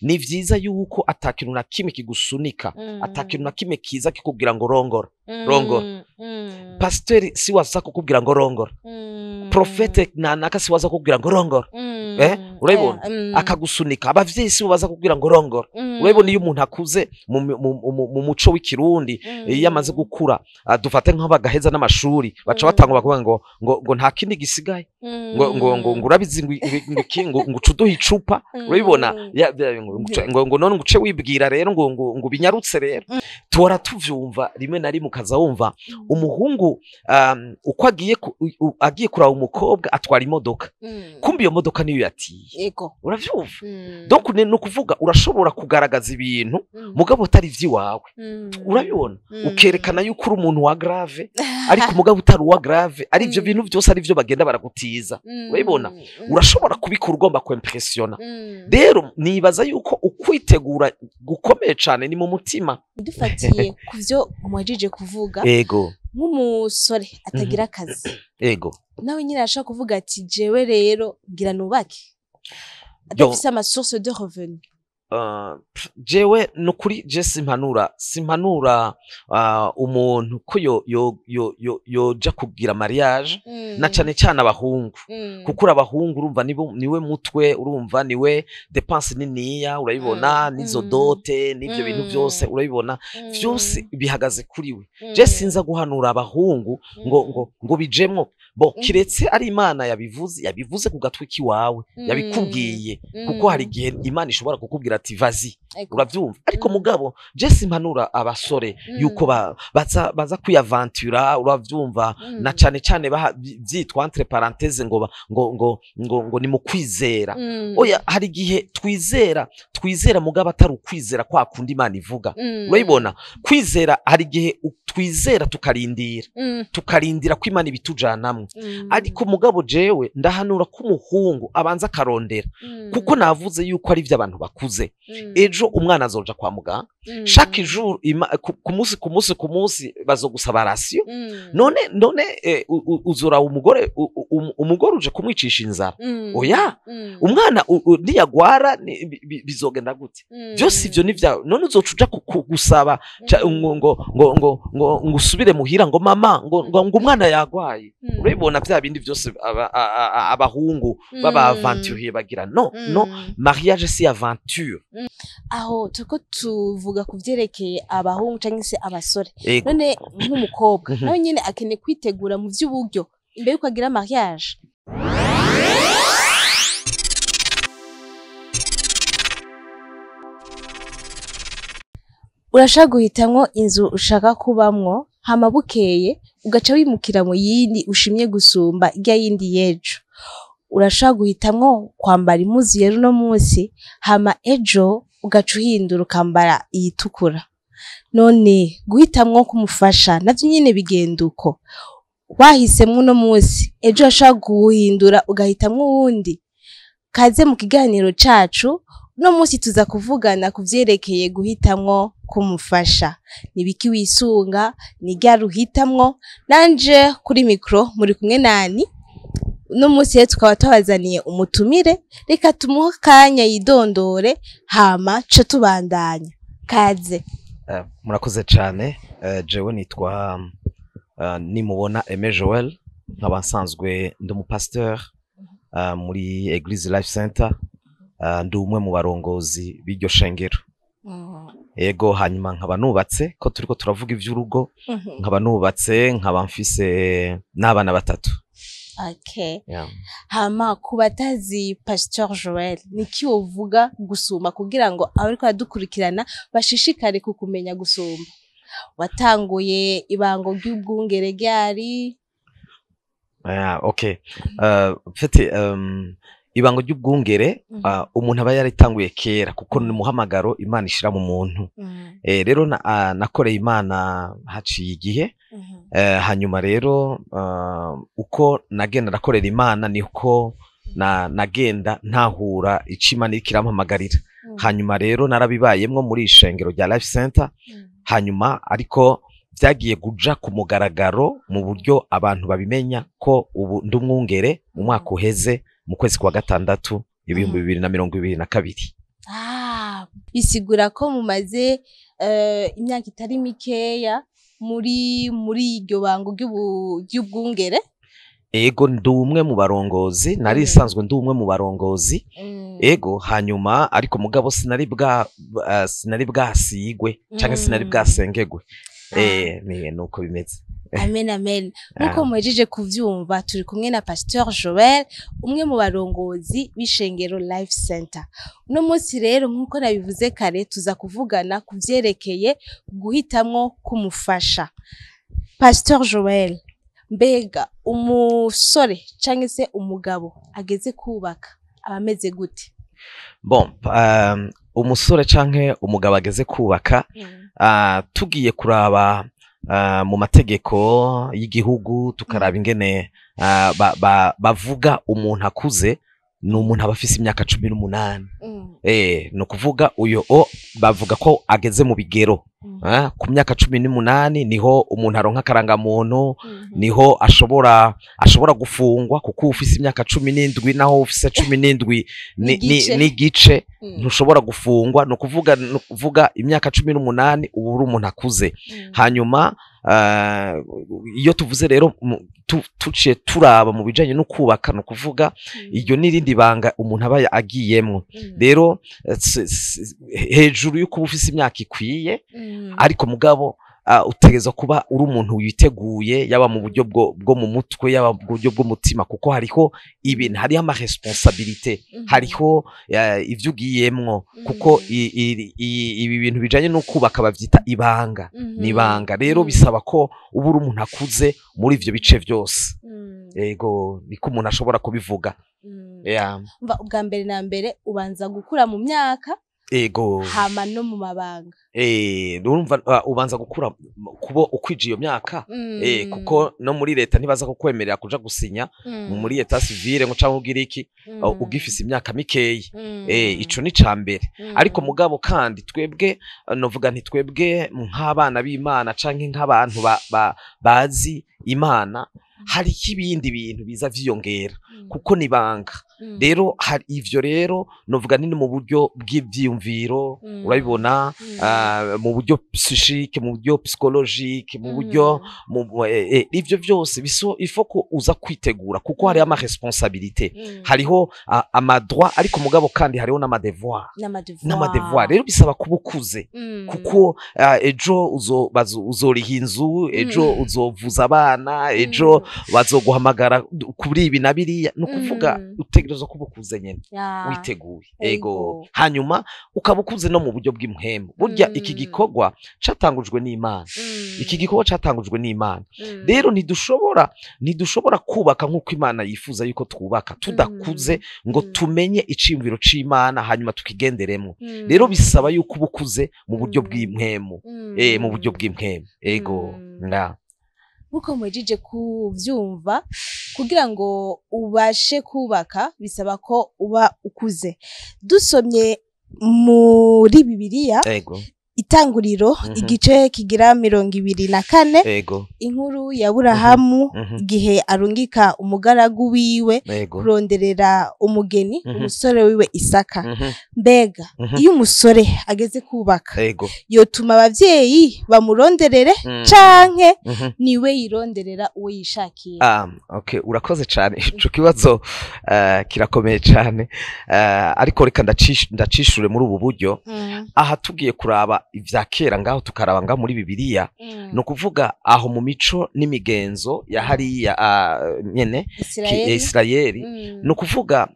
Ni vyiza yuko atakintu na kimwe kigusunika, atakintu na kimwe kiza kikubwira ngo rongora, rongora. Pasiteri si waza kukubwira ngo rongora, profete nanaka si waza kukubwira ngo rongora, urabibona, akagusunika. Abavyeyi si bo baza kukubwira ngo rongora, urabibona. Iyo umuntu akuze mu muco w'ikirundi, iyo amaze gukura, dufate nk'aho bagaheza n'amashuri, baca batangwa bakuvuga ngo nta kindi gisigaye, ngo urabizi, ngo uce uduha icupa, urabibona, ngo none ngo uce wibwira rero ngo binyarutse. Rero tuhora tuvyumva rimwe na rimwe, ukaza wumva umuhungu uko agiye kuraba umukobwa atwara imodoka, kumbe iyo modoka niyo yatiye, uravyumva. Donc ni ukuvuga urashobora kugaragaza ibintu mugabo utari ivy'iwawe, urabibona, ukerekana yuko uri umuntu wa grave, ariko umugabo utari uwa grave, ari ivyo bintu byose ari byo bagenda baragutiza, urabibona. Urashobora kubikora ugomba kwimpressiona. Rero nibaza yuko ukwitegura gukomeye cane ni mu mutima. Dufatiye ku vyo muhejeje kuvuga, nk'umusore atagira akazi, nawe nyine arashobora kuvuga ati jewe rero ngira nubake, adafise ama source de revenu? Jewe nukuri je simpanura umuntu ko yo yoja kugira mariage, na cane cane abahungu, kuko abahungu urumva niwe mutwe, urumva niwe dépense niniya, urabibona, nizo dote n'ivyo bintu byose, urabibona, vyose bihagaze kuri we. Je sinza guhanura abahungu ngo bijemwo bo, kiretse ari Imana yabivuze ku gatwi kiwawe, yabikubwiye, kuko hari igihe Imana ishobora kukubwira ati vas-y, uravyumva. Ariko mugabo je simpanura abasore yuko baza kwiyaventura, uravyumva, na cane cane vyitwa entre parenthèse ngo ngo ni mu kwizera. Oya, hari igihe twizera mugabo atari ukwizera kwa kundi Imana ivuga, urabibona. Kwizera, hari igihe twizera tukarindira, tukarindira ko Imana ibitujanamwe. Ariko mugabo jewe ndahanura ko umuhungu abanza akarondera, kuko navuze yuko ari ivy'abantu bakuze. Ejo umwana azoja kwa muganga, chaque jour, ku munsi bazogusaba ration. None uzora umugore, umugore uje kumwicisha inzara? Oya. Umwana niyagwara bizogenda gute? Byose ivyo ni vyawe. None uzoca uja gusaba ngo usubire muhira ngo mama, ngo umwana yagwaye, urabibona, vya bindi byose abahungu baba aventurier bagira. No, no, mariage si aventure. Aho turiko tuvuga ku vyerekeye abahungu canke se abasore. None nk'umukobwa, nawe nyene akeneye kwitegura mu vy'uburyo imbere yuko agira mariage? Urashaka guhitamwo inzu ushaka kubamwo, hama bukeye ugaca wimukira mu yindi ushimye gusumba irya yindi y'ejo. Urashaka guhitamwo kwambara impuzu yera uno munsi, hama ejo ugaca uhindura ukambara iyitukura. None guhitamwo kumufasha navyo nyene bigenda uko? Wahisemwo uno munsi, ejo urashaka guhindura ugahitamwo uwundi. Kaze mu kiganiro cacu. Uno munsi tuza kuvugana ku vyerekeye guhitamwo kumufasha. Nibiki wisunga? Ni ryari uhitamwo? Nanje kuri micro muri kumwe nani? Uno munsi rero tukaba tubazaniye umutumire. Reka tumuhe akanya yidondore, hama ce tubandanya. Kaze. Murakoze cane. Jewe nitwa Nimubona Aimé Joel, nkaba nsanzwe ndi umupasteur muri Eglise Life Center, ndi umwe mu barongozi b'iryo shengero. Ego, hanyuma nkaba nubatse, ko turiko turavuga ivy'urugo, nkaba nubatse, nkaba mfise n'abana batatu. Yeah. Hama ku batazi Pasteur Joel, niki wovuga gusumba kugira ngo abariko baradukurikirana bashishikare kukumenya gusumba? Watanguye ibango ry'ubwungere ryari? Ah, okay. Mfite ibango ry'ubwungere, umuntu aba yaritanguye kera, kuko ni umuhamagaro Imana ishira mu muntu. Rero nakoreye Imana haciye igihe, hanyuma rero uko nagenda nakorera Imana niko nagenda ntahura ico Imana iriko irampamagarira. Hanyuma rero narabibayemwo muri ishengero rya Life Center, hanyuma ariko vyagiye kuja ku mugaragaro mu buryo abantu babimenya ko ubu ndi umwungere mu mwaka uheze, mu kwezi kwa gatandatu, 2022. Ah. Bisigura ko mumaze imyaka itari mikeya muri iryo bango ry'ubwungere. Ego, ndi umwe mu barongozi, nari isanzwe ndi umwe mu barongozi. Ego, hanyuma ariko mugabo sinari bwasigwe canke sinari bwasengegwe. Ni nuko bimeze. Amen, amen. Nkuko muhejeje kuvyumva, turi kumwe na Pasteur Joel, umwe mu barongozi b'ishengero Life Center. Uno munsi rero, nkuko nabivuze kare, tuza kuvugana kuvyerekeye guhitamwo kumufasha. Pasteur Joel, mbega umusore canke se umugabo ageze kubaka aba ameze gute? Bon, umusore canke umugabo ageze kubaka, tugiye kuraba mu mategeko y'igihugu, tukaraba ingene bavuga umuntu akuze, ni umuntu aba afise imyaka 18. Ni ukuvuga uyo bavuga ko ageze mu bigero. Ku myaka 18 niho umuntu aronka akarangamuntu, niho ashobora gufungwa, kuko ufise imyaka 17 naho ufise 17 n'igice ntushobora gufungwa. Ni ukuvuga imyaka 18 uba uri umuntu akuze. Hanyuma iyo tuvuze rero tuciye turaba mu bijanye no kubaka, no kuvuga iryo n'irindi banga umuntu aba agiyemwo. Rero hejuru y'uko uba ufise imyaka ikwiye, ariko mugabo utegerezwa kuba uri umuntu witeguye, yaba mu buryo bwo mu mutwe, yaba mu buryo bw'umutima, kuko hariho ibintu, hariho ama responsabilité, hariho ivyo ugiyemwo, kuko ibi bintu bijanye no kubaka bavyita ibanga, ni ibanga. Rero bisaba ko uba uri umuntu akuze muri ivyo bice vyose. Ego, niko umuntu ashobora kubivuga. Ubwa mbere na mbere ubanza gukura mu myaka. Ego. Hama no mu mabanga. Urumva ubanza gukura kubo ukwije iyo myaka, kuko no muri leta ntibaza kukwemerera kuja gusinya muri état civil ngo canke ugira iki ugifise imyaka mikeyi. Ico ni cambere. Ariko mugabo kandi twebwe novuga nti twebwe nk'abana b'Imana canke nk'abantu bazi Imana, hari ibindi bintu biza vyiyongera kuko nibanga. Rero hari ivyo, rero novuga ni mu buryo bw'ivyiyumviro, urabibona, mu buryo psychique, mu buryo psychologique, mu buryo ivyo vyose ifo ko uza kwitegura, kuko hariho ama responsabilité, hariho ama droit, ariko mugabo kandi hariho n'ama devoir. N'ama devoir. Rero bisaba kuba ukuze, kuko ejo uzoriha inzu, ejo uzovuza abana, ejo bazoguhamagara kuri ibi na biriya. Ni ukuvuga utegerezwa kuba ukuze nyene, witeguye. Ego. Hanyuma ukaba ukuze no mu buryo bw'impwemu. Burya iki gikorwa catangujwe n'Imana. Iki gikorwa catangujwe n'Imana. Rero ntidushobora kubaka nk'uko Imana yifuza yuko twubaka tudakuze ngo tumenye iciyumviro c'Imana hanyuma tukigenderemwo. Rero bisaba yuko uba ukuze mu buryo bw'impwemu. Mu buryo bw'impwemu. Ego. Nkuko muhejeje kuvyumva, kugira ngo ubashe kubaka bisaba ko uba ukuze. Dusomye muri Bibiliya, Itanguriro igice kigira 24, inkuru ya Burahamu igihe arungika umugaragu wiwe kuronderera umugeni umusore wiwe Isaka. Mbega iyo umusore ageze kubaka, yotuma abavyeyi bamuronderere canke niwe yironderera uwo yishakiye? Okay, urakoze cane. Ico kibazo kirakomeye cane, ariko reka ndacishure muri ubu buryo. Aha tugiye kuraba ivya kera ngaho, tukaraba ngaho muri Bibiliya, no kuvuga aho mu mico n'imigenzo ya hariya nyene Israeli, no kuvuga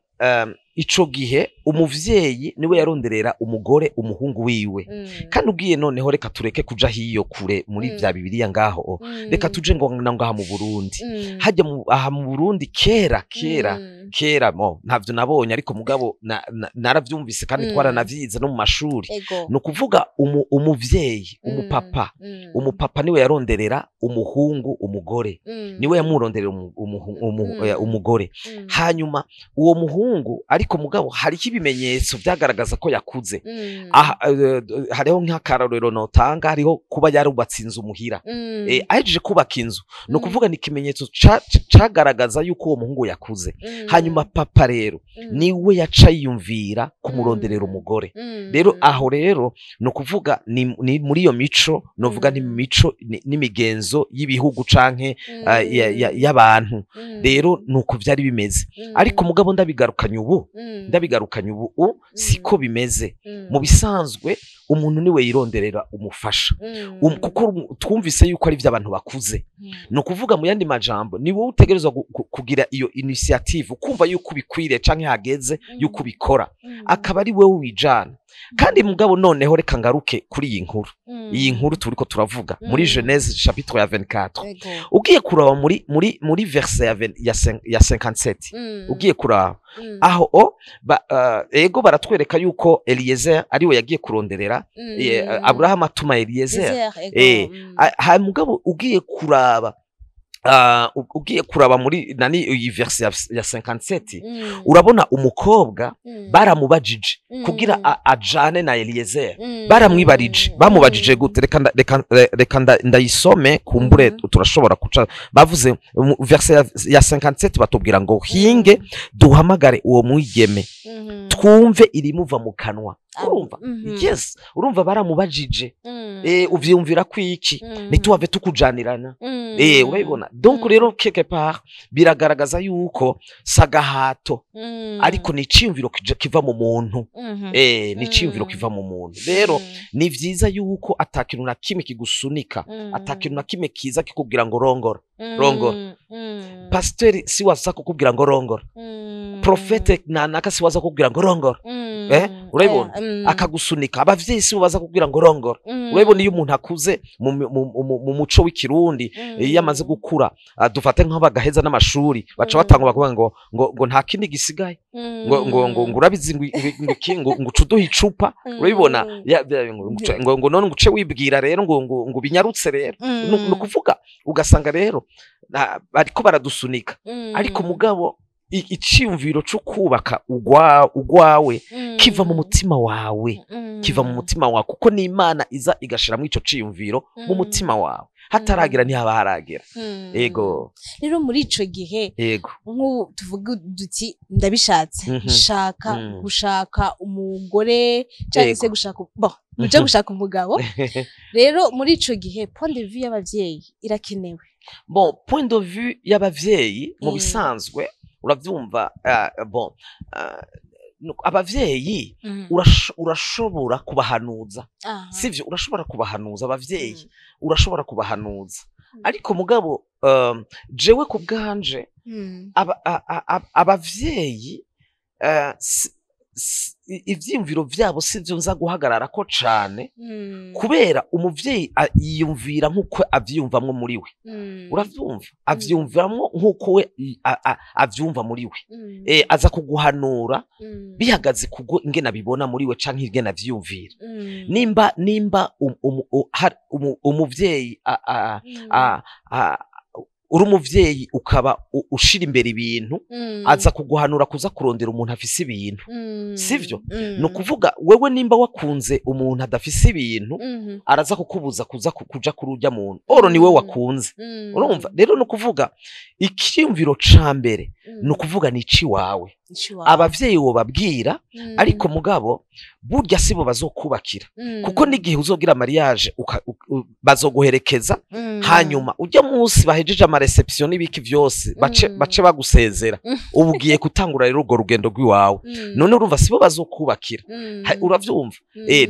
ico gihe umuvyeyi niwe yaronderera umugore umuhungu wiwe. Kandi ugiye noneho, reka tureke kuja hiyo kure muri vya Bibiliya ngaho, reka tuje ngo ngaha mu Burundi. Hajya aha mu Burundi kera kera kera, mo ntavyo nabonye, ariko mugabo naravyumvise kandi twaranavyize no mu mashuri. No kuvuga umuvyeyi, umupapa, umupapa niwe yaronderera umuhungu umugore, niwe yamuronderera umugore. Hanyuma uwo muhungu, ariko mugabo hari ibimenyetso vyagaragaza ko yakuze. Hariho nk'akarorero notanga, hariho kuba yarubatse inzu muhira. Ahejeje kubaka inzu, no kuvuga ni ikimenyetso cagaragaza yuko uwo muhungu yakuze. Hanyuma papa rero niwe yaca yiyumvira kumuronderera umugore. Rero aho rero ni ukuvuga ni muri iyo mico, novuga ni mico n'imigenzo y'ibihugu canke y'abantu. Rero nuko vyari bimeze. Ariko mugabo ndabigarukanye ubu siko bimeze. Mu bisanzwe umuntu niwe yironderera umufasha, kuko twumvise yuko ari vy'abantu bakuze. Ni ukuvuga mu yandi majambo ni wowe utegerezwa kugira iyo initiative, ukumva yuko ubikwiriye canke hageze yuko ubikora, akaba ari wewe wijana. Kandi mugabo noneho reka ngaruke kuri iyi nkuru, iyi nkuru turiko turavuga muri Genèse chapitre ya 24. Ugiye kuraba muri verset ya 57, ugiye kuraba aho ego baratwereka yuko Eliezer ariwe yagiye kuronderera Abraham atuma Eliezer. Mugabo ugiye kuraba muri nani iyi verset ya 57, urabona umukobwa baramubajije kugira ajane na Eliezer. Baramwibarije, bamubajije gute? Reka ndayisome kumbure turashobora kuca. Bavuze verset ya 57 batubwira ngo hinge duhamagare uwo mwigeme twumve irimuva mu kanwa. Urumva? Yes, urumva baramubajije. Uvyumvira kwiki? Nituwave tukujanirana. Urabibona? Donc rero quelque part biragaragaza yuko sagahato, ariko ni iciyumviro kiva mu muntu. Ni iciyumviro kiva mu muntu. Rero ni vyiza yuko atakintu na kimwe kigusunika, atakintu na kimwe kiza kikubwira ngo rongora, rongora. Pasteur si waza kukubwira ngo rongora. Profete nanaka si waza kukubwira ngo rongora. Urabibona? Akagusunika. Abavyeyi si baza kukubwira ngo rongora. Urabibona iyo umuntu akuze mu muco w'ikirundi, iyo amaze gukura, dufate nk'abagaheza n'amashuri, baca batanga bakuvuga ngo ngo nta kindi gisigaye, ngo ngo ngo urabizi ngo ngo ucuduha icupa. Urabibona? Ngo ngo none nguce wibwira rero ngo ngo binyarutse rero. Ni ukuvuga ugasanga rero bariko baradusunika. Ariko mugabo iciyumviro cyo kubaka ugwawe kiva mu mutima wawe, kiva mu mutima wawe, kuko ni Imana iza igashira mu ico ciyumviro mu mutima wawe. Hataragira ntihaba haragera. Ego. Rero muri ico gihe ego nk'ubu tuvuga duti ndabishatse, shaka gushaka umugore cyangwa se gushaka bon uje gushaka umugabo. Rero muri ico gihe point de vue y'abavyeyi irakenewe. Bon, point de vue y'abavyeyi mu bisanzwe uravyumva, bon abavyeyi urashobora kubahanuza, sivyo? Urashobora kubahanuza abavyeyi, urashobora kubahanuza. Ariko mugabo jewe ku bwanje abavyeyi ivyiyumviro vyabo sivyo nza guhagarara ko cane, kubera umuvyeyi yiyumvira nkuko avyiyumvamwo muri we. Uravyumva? Avyiyumvamwo nkuko we avyumva muri we. Aza kuguhanura bihagaze kugo ingene abibona muri we canke ingene avyiyumvira. Nimba umuvyeyi uri umuvyeyi ukaba ushira imbere ibintu, aza kuguhanura kuza kurondera umuntu afise ibintu, sivyo? No kuvuga wewe nimba wakunze umuntu adafise ibintu, araza kukubuza kuza kuja kurujya muntu oro ni wewe wakunze. Urumva? Rero no kuvuga ikiyumviro ca mbere no kuvuga ni ici wawe. Abavyeyi wo babwira, ariko mugabo burya sibo bazokubakira, kuko n'igihe uzogira mariage bazoguherekeza, hanyuma ujya munsi bahejeje ama reception n'ibiki vyose bace bagusezera, ubugiye gutangura rero urwo rugendo rw'iwawe. None urumva sibo bazokubakira. Uravyumva?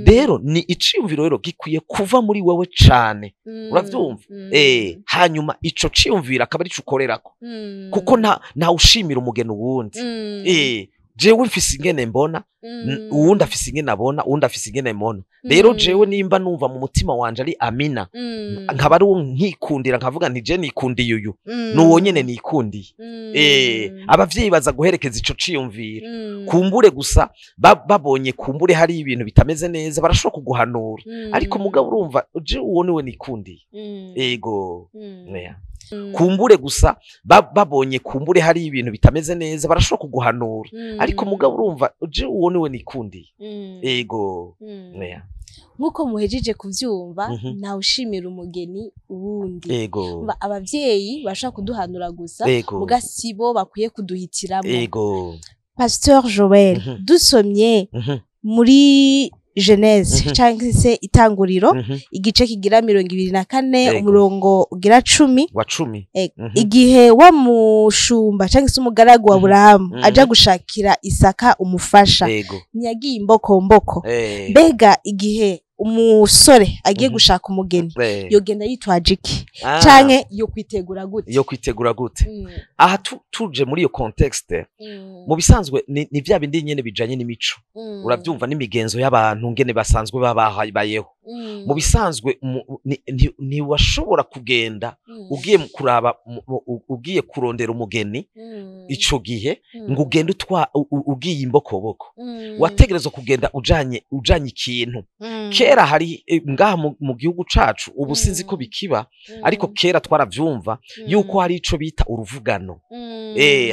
Rero ni iciyumviro rero gikwiye kuva muri wewe cane. Uravyumva? Hanyuma ico ciyumvira akaba ari ukorerako, kuko nta ushimira umugeni uwundi. Jewe mfise ingene mbona, uwundi afise ingene abona, uwundi afise ingene mbona. Rero jewe nimba numva mu mutima wanje ari Amina, nkaba ari uwo nkikundira, nkavuga nti je nikundiye uyu, nuwo nyene nikundiye. Abavyeyi baza guherekeza ico ciyumviro, kumbure gusa babonye kumbure hari ibintu bitameze neza barashobora kuguhanura, ariko mugabo urumva je uwo niwe nikundiye. Ego. Kumbure gusa babonye kumbure hari ibintu bitameze neza barashobora kuguhanura, ariko mugabo urumva je uwo niwe nikundiye. Ego. Nk'uko muhejeje kuvyumva, ntawe ushimira umugeni uwundi. Abavyeyi bashobora kuduhanura gusa, muga sibo bakwiye kuduhitiramwo. Pasteur Joel, dusomye muri Genèse canke se Itanguriro, igice kigira 24, umurongo ugira 10, Wa 10. Igihe wa mushumba canke se umugaragu wa Aburahamu aja gushakira Isaka umufasha, ntiyagiye imbokomboko. Mbega igihe umusore agiye gushaka umugeni, yogenda yitwaje iki, canke yo kwitegura gute? Yo kwitegura gute? Aha tuje muri iyo contexte, mu bisanzwe ni vya bindi nyene bijanye n'imico, uravyumva, n'imigenzo y'abantu ngene basanzwe babayeho. Mu bisanzwe ntiwashobora kugenda ugiye kuraba ugiye kurondera umugeni ico gihe ngo ugende ugiye imbokoboko. Wategerezwa kugenda ujanye ikintu. Kera hari ngaha mu gihugu cacu, ubu sinzi ko bikiba, ariko kera twaravyumva yuko hari ico bita uruvugano.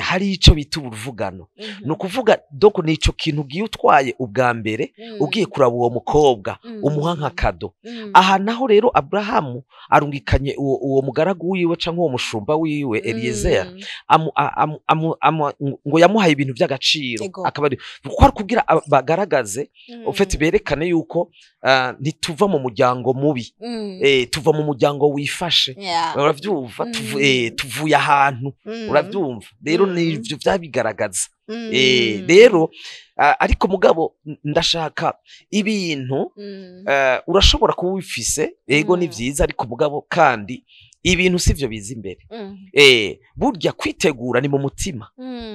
Hari ico bita uruvugano, ni ukuvuga donc ni ico kintu ugiye utwaye ubwa mbere ugiye kuraba uwo mukobwa, umuha nka cadeau. Aha naho rero Aburahamu arungikanye uwo mugaragu wiwe canke uwo mushumba wiwe Eliezer, ngo yamuhaye ibintu vy'agaciro. Akaba ari kuko ari kugira bagaragaze, au fait berekane yuko ntituva mu muryango mubi, tuva mu muryango wifashe. Uravyumva? Tuvuye ahantu, uravyumva? Rero nivyo vyabigaragaza. Rero ariko mugabo ndashaka ibintu, urashobora kuba ubifise, ego, ni vyiza, ariko mugabo kandi ibintu sivyo biza imbere. Burya kwitegura ni mu mutima,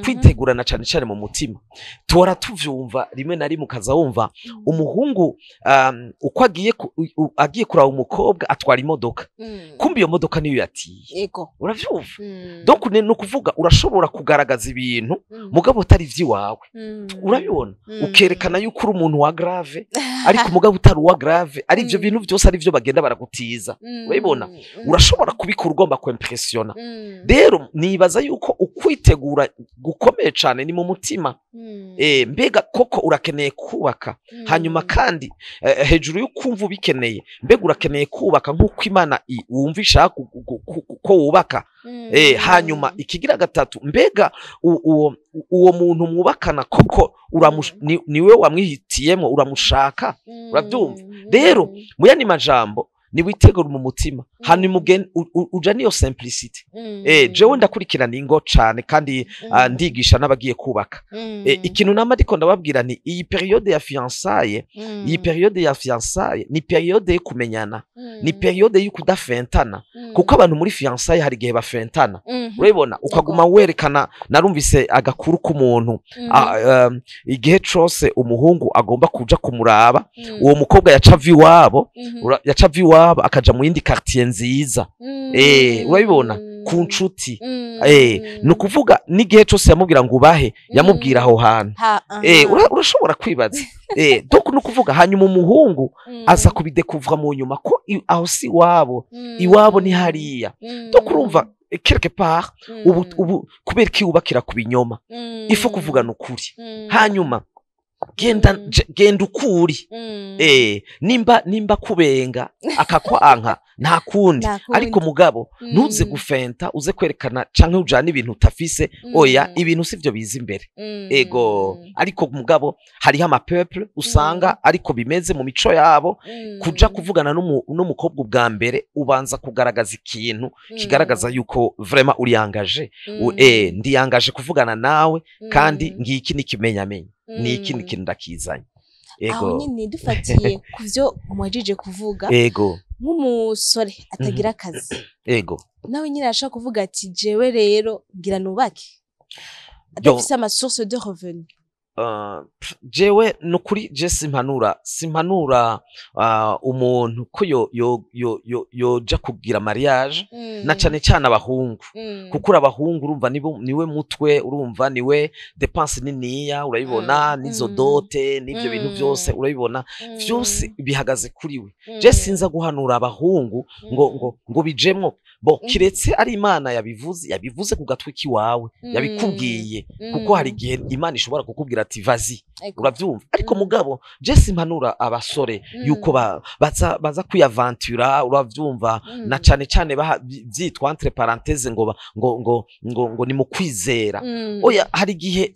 kwitegura na cane cane mu mutima. Tuhora tuvyumva rimwe na rimwe, ukaza wumva umuhungu uko agiye agiye kuraba umukobwa atwara imodoka, kumbe iyo modoka niyo yatiye. Uravyumva? Donc ni ukuvuga urashobora kugaragaza ibintu mugabo utari ivy'iwawe. Urabibona? Ukerekana yuko uri umuntu wa grave, ariko mugabo utari uwa grave, ari ivyo bintu byose ari vyo bagenda baragutiza. Urabibona? Urashobora kubikora ugomba kwimpressiona. Rero nibaza yuko ukwitegura gukomeye cane ni mu mutima. Mbega koko urakeneye kubaka? Hanyuma kandi hejuru y'ukumva ubikeneye, mbega urakeneye kubaka nk'uko Imana wumva ishaka ko wubaka? Hanyuma ikigira gatatu, mbega uwo muntu mwubakana koko niwe wamwihitiyemo, uramushaka? Urabyumva? Rero mu yandi majambo, niwitegura mu mutima, hanyuma uja niyo simplicité. Jewe ndakurikirana ingo cane kandi ndigisha n'abagiye kubaka. Ikintu nama ndiko ndababwira ni iyi période ya fiançailles. Iyi période ya fiançailles ni période yo kumenyana, ni période yo kudafentana, kuko abantu muri fiançailles hari igihe bafentana, urabibona, ukaguma werekana. Narumvise agakuru k'umuntu, igihe cose umuhungu agomba kuja kumuraba uwo mukobwa, yaca ava iwabo, yaca ava iwabo akaja mu yindi quartier nziza, urabibona, ku nshuti. Ni ukuvuga n'igihe cose yamubwira ngo ubahe, yamubwira aho hantu. Urashobora kwibaza. Donc ni ukuvuga hanyuma umuhungu aza kubidekuvra mu nyuma ko aho si iwabo, iwabo ni hariya. Donc urumva, quelque part ubu kubera ko yubakira ku binyoma, il faut kuvugana ukuri. Hanyuma genda, genda ukuri. Nimba kubenga akakwanka, nta kundi. Nta kundi. Ariko mugabo ntuze gufenta, uze kwerekana canke ujana ibintu utafise. Oya, ibintu sivyo biza imbere. Ego, ariko mugabo hariho ama peuple usanga ariko bimeze mu mico yabo, kuja kuvugana n'umukobwa ubwa mbere ubanza kugaragaza ikintu kigaragaza yuko vraiment uri engagé. Ndi engagé kuvugana nawe, kandi ngiki ni kimenyamenya, niki ni kintu ndakizanye. Aho Ego. nyine dufatiye ku byo muhejeje kuvuga, nk'umusore atagira akazi, nawe nyine arashobora kuvuga ati jewe rero ngira nubake, adafise ama source de revenu? Jewe nukuri je simpanura umuntu ko yoja kugira mariage, na cane cane abahungu, kuko abahungu urumva niwe mutwe, urumva, niwe dépense niniya, urabibona, n'izo dot n'ivyo bintu vyose, urabibona, vyose bihagaze kuri we. Je sinza guhanura abahungu ngo bijemwo bo, kiretse ari Imana yabivuze ku gatwi kiwawe, yabikubwiye, kuko hari igihe Imana ishobora kukubwira ati: "Vas-y." Uravyumva? Ariko mugabo je simpanura abasore yuko baza kwiyaventura, uravyumva, na cane cane vyitwa entre parenthèses ngo ngo ngo ngo ngo ni mu kwizera. Oya, hari igihe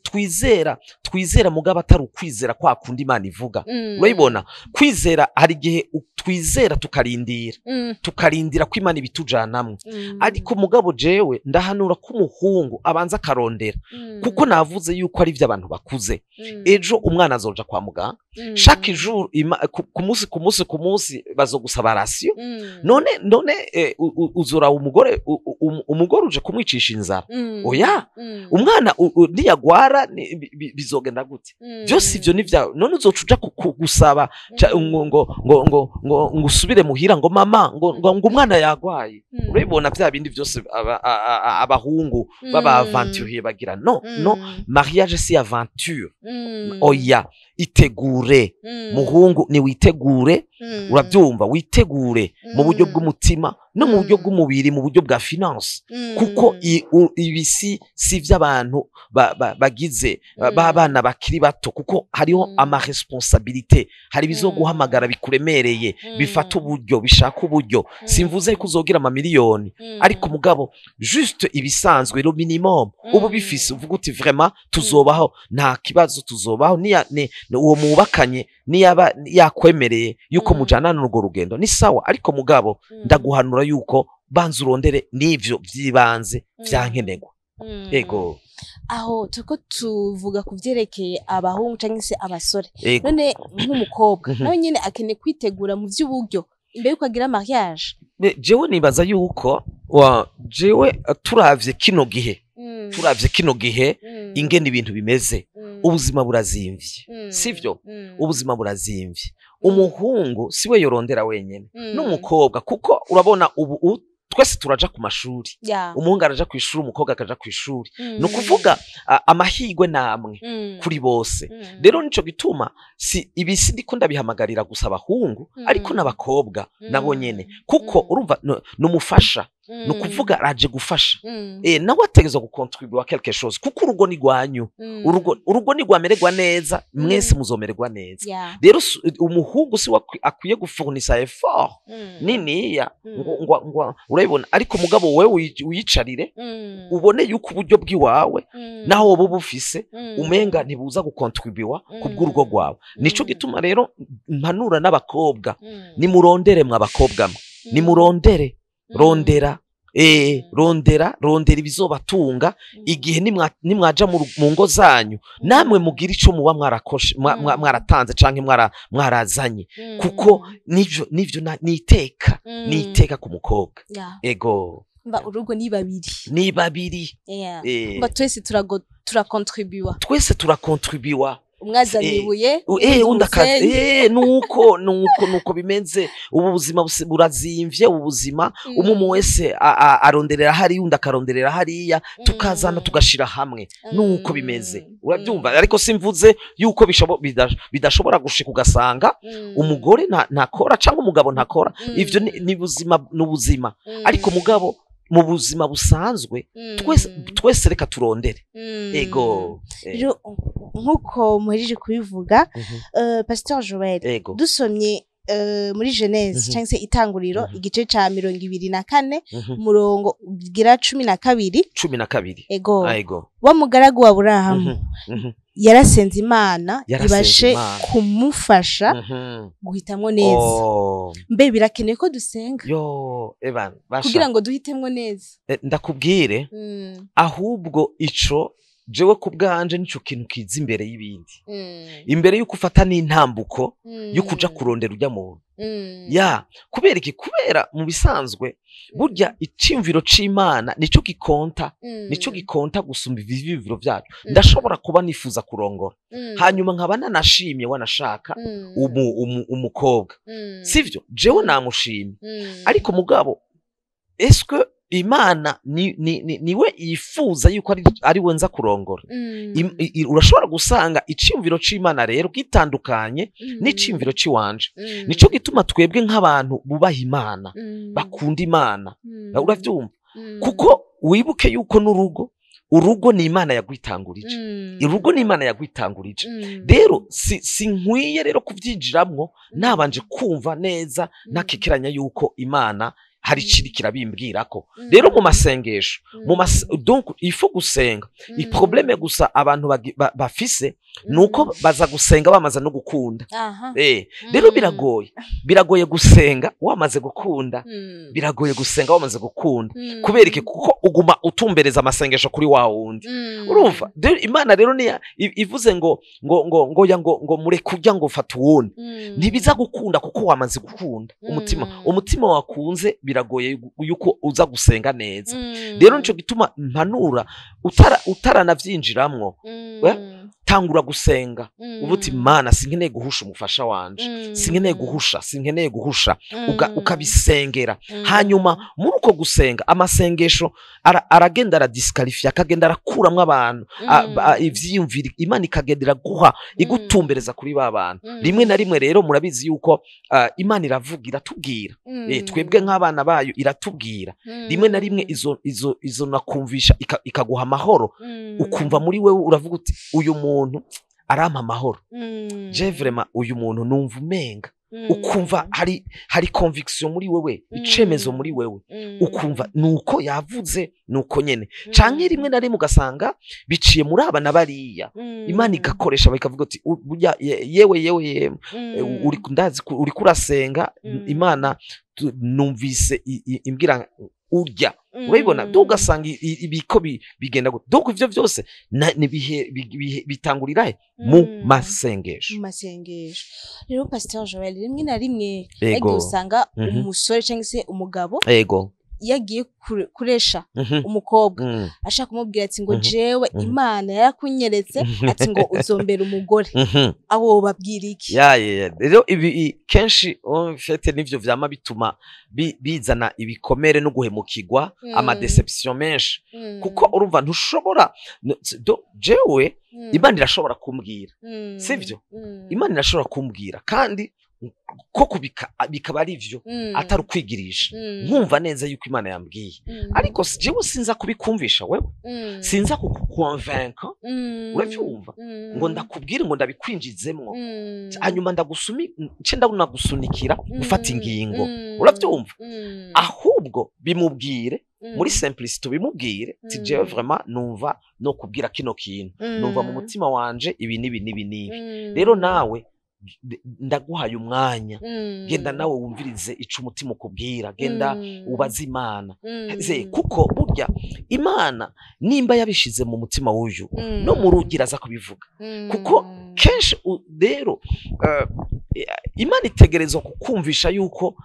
twizera mugabo atari ukwizera kwa kundi Imana ivuga. Urabibona, kwizera, hari igihe twizera tukarindira, tukarindira ko Imana ibitujanamwo. Ariko mugabo jewe ndahanura ko umuhungu abanza akarondera, kuko navuze yuko ari ivy'abantu bakuze. Ejo umwana azoja kwa muganga, chaque jour, ku munsi bazogusaba ration. None uzora umugore, umugore uje kumwicisha inzara? Oya. Umwana niyagwara bizogenda gute? Byose ivyo ni vyawe. None uzoca uja gusaba ngo usubire muhira ngo mama ngo umwana yagwaye? Urabibona, vya bindi vyose abahungu baba aventurier bagira. No, no, mariage si aventure. Oya, itegure, muhungu, ni witegure. Urabyumva? Witegure mu buryo bw'umutima no mu buryo bw'umubiri, mu buryo bwa finance, kuko ibi si vy'abantu bagize b'abana bakiri bato, kuko hariho ama responsabilité, hari ibizoguhamagara bikuremereye, bifata uburyo, bishaka uburyo. Simvuze ko uzogira amamiliyoni, ariko mugabo juste ibisanzwe, le minimum, ubu bifise uvuga uti vraiment tuzobaho, nta kibazo, tuzobaho. Niya uwo mubakanye niyaba yakwemereye yuko mujana n'urwo rugendo, ni sawa. Ariko mugabo ndaguhanura yuko banza urondere n'ivyo vy'ibanze vyankenerwa. Ego. Aho turiko tuvuga ku vyerekeye abahungu canke se abasore. None nk'umukobwa, nawe nyene akeneye kwitegura mu vy'uburyo imbere yuko agira mariage? Jewe nibaza yuko jewe turavye kino gihe, turavye kino gihe ingene ibintu bimeze, ubuzima burazimvye, sivyo? Ubuzima burazimvye. Umuhungu siwe yorondera wenyene, n'umukobwa, kuko urabona ubu twese turaja ku mashuri. Umuhungu araja ku ishuri, umukobwa akaja ku ishuri. Ni ukuvuga amahirwe namwe kuri bose. Rero nico gituma si ibi si ndiko ndabihamagarira gusa abahungu, ariko n'abakobwa nabo nyene, kuko urumva ni umufasha, ni ukuvuga araje gufasha. Nawe ategerezwa gucontribuer quelque chose, kuko urugo ni rwanyu. Urugo ni rwamererwa neza, mwese muzomererwa neza. Rero umuhungu si we akwiye gufournisa effort niniya ngo urabibona, ariko mugabo wewe wiyicarire, ubone yuko uburyo bw'iwawe, naho woba bufise, umenga ntibuza gucontribuer ku bw'urugo rwawe. Nico gituma rero mpanura n'abakobwa: nimurondere mwe abakobwa mwe, nimurondere, rondera, rondera, rondera ibizobatunga igihe nimwaja mu ngo zanyu, namwe mugira ico muba mwarakoshe, mwaratanze canke mwarazanye, kuko nivyo niteka niteka ku mukobwa. Ego. Mba urugo ni babiri. Ni babiri. Mba twese turacontribuer. Twese turacontribuer. Umwe azana ibuye, uwundi undi akazi. umusenyi. Nuko bimeze. Ubu buzima burazimvye, ubu buzima. Umwe wese aronderera hariya, undi akaronderera hariya, tukazana, tugashira hamwe. Nuko bimeze, urabyumva? Ariko simvuze yuko bidashobora gushika ugasanga umugore ntakora cyangwa umugabo ntakora. Ivyo ni buzima, ni ubuzima. Ariko mugabo mu buzima busanzwe, twese, twese reka turondere. Ego. Rero nk'uko muhejeje kubivuga, Pasteur Joel, dusomye muri Genèse cyangwa se Itanguriro, igice ca 24, umurongo ugira 12. 12. Ego. Ego. Wa mugaragu wa Aburahamu yarasenze Imana Yarasenze ibashe Imana. kumufasha guhitamwo neza. Mbe birakenewe ko dusenga Yo, eban basha. kugira ngo duhitemwo neza? Ndakubwire, ahubwo ico jewe ku bwanje nico kintu kiza imbere y'ibindi, imbere y'uko ufata n'intambuko yo kuja kurondera urya muntu. Ya, kubera iki? Kubera mu bisanzwe burya iciyumviro c'Imana nico gikonta, nico gikonta gusumba ivyiyumviro vyacu. Ndashobora kuba nifuza kurongora, hanyuma nkaba nanashimye, wanashaka umukobwa, sivyo? Jewe namushimye, ariko mugabo eske Imana niwe yifuza yuko ari we nza kurongora? Urashobora gusanga iciyumviro c'Imana rero gitandukanye n'iciyumviro c'iwanje. Nico gituma twebwe nk'abantu bubaha Imana, bakunda Imana, uravyumva, kuko wibuke yuko n'urugo Urugo ni Imana yagwitangurije. Urugo ni Imana yagwitangurije. Rero si nkwiye rero kuvyinjiramwo nabanje kumva neza nakekeranya yuko Imana hari iciri kirabimbwirako. Rero mu masengesho, donc il faut gusenga. I problème gusa abantu bafise nuko baza gusenga bamaze no gukunda. Rero biragoye gusenga wamaze gukunda. Biragoye gusenga wamaze gukunda. Kubera iki? Kuko uguma utumbereza amasengesho kuri wa wundi. Urumva? Rero Imana rero ni ivuze ngo ngo ngo ngo ya ngo ngo mure kurya ngo fata uwundi. Ntibiza gukunda kuko wamaze gukunda. Umutima wakunze biragoye yuko uza gusenga neza. Rero nico gituma mpanura utaranavyinjiramwo, tangura gusenga ubuti Imana sinkeneye guhusha umufasha wanje, sinkeneye guhusha, sinkeneye guhusha, ukabisengera. Hanyuma muri uko gusenga amasengesho aragenda aradisqualifia, akagenda arakuramwo abantu ivyiyumviro, Imana ikagendera guha igutumbereza kuri ba bantu. Rimwe na rimwe rero murabizi yuko Imana iravuga, iratubwira. Twebwe nk'abana bayo iratubwira. Rimwe na rimwe izo nakumvisha ikaguha amahoro, ukumva muri wewe uravuga uti uyu muntu arampa amahoro. Je vraiment uyu muntu numva umenga. Ukumva hari conviction muri wewe, icemezo muri wewe. Ukumva nuko yavuze nuko nyene. Canke rimwe na rimwe ugasanga biciye muri aba na bariya. Imana igakoresha bikavuga uti burya yewe yewe uri ndazi uri kurasenga Imana numvise imbwira urya. Urabibona? Donc ugasanga ibiko bigenda gute. Donc ivyo vyose bitangurira he? Mu masengesho. Mu masengesho. Rero Pasteur Joel, rimwe na rimwe yagiye usanga umusore cyangwa se umugabo yagiye kuresha umukobwa, ashaka kumubwira ati ngo jewe Imana yarakunyeretse ati ngo uzombera umugore. Abo babwira iki? Rero ibi kenshi en fait nivyo vyama bituma bizana ibikomere no guhemukirwa, ama deception menshi. Kuko urumva ntushobora jewe Imana irashobora kumbwira, sivyo? Imana irashobora kumbwira kandi koko bikaba ari ivyo, atari ukwigirisha. Nkumva neza yuko Imana yambwiye, ariko jewe sinza kubikumvisha wewe, sinza kukuconvaincre, uravyumva? Ngo ndakubwire ngo ndabikwinjizemwo, hanyuma nce ndagusunikira gufata ingingo, uravyumva? Ahubwo bimubwire muri simplicité, bimubwire ti jewe vraiment numva no kubwira kino kintu, numva mu mutima wanje ibi nibi nibi nibi. Rero nawe ndaguhaye umwanya, genda nawe wumvirize ico umutima ukubwira, genda ubaze Imana. Kuko burya Imana nimba yabishize mu mutima w'uyu no mu rugira aza kubivuga. Kuko kenshi rero Imana itegerezwa kukumvisha yuko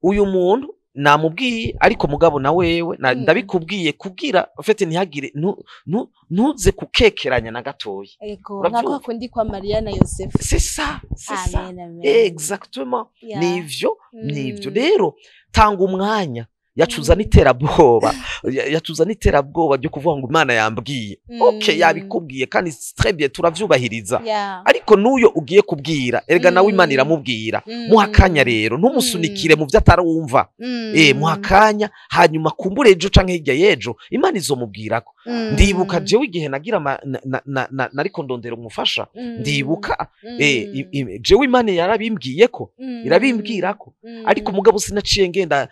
uyu muntu namubwiye, ariko mugabo na wewe ndabikubwiye kugira ufite ntihagire ntuze kukekeranya na gatoya. Ego, nka kundi kwa Maria na Yosefu. C'est ça, c'est ça. Exactement. Nivyo, nivyo. Rero tanga umwanya, yacuza n'iterabwoba, yacuza n'iterabwoba ryo kuvuga ngo Imana yambwiye. Okay, yabikubwiye kandi très bien, turavyubahiriza. Ariko nuyo ugiye kubwira, erega nawe Imana iramubwira. Muha akanya rero, ntumusunikire mu vyo atarumva. Muha akanya, hanyuma kumbure ejo canke hirya y'ejo Imana izomubwirako. Ndibuka jewe igihe nagira nariko ndondera umufasha, ndibuka jewe Imana yarabimbwiyeko, irabimbwirako. Ariko mugabo sinaciye ngenda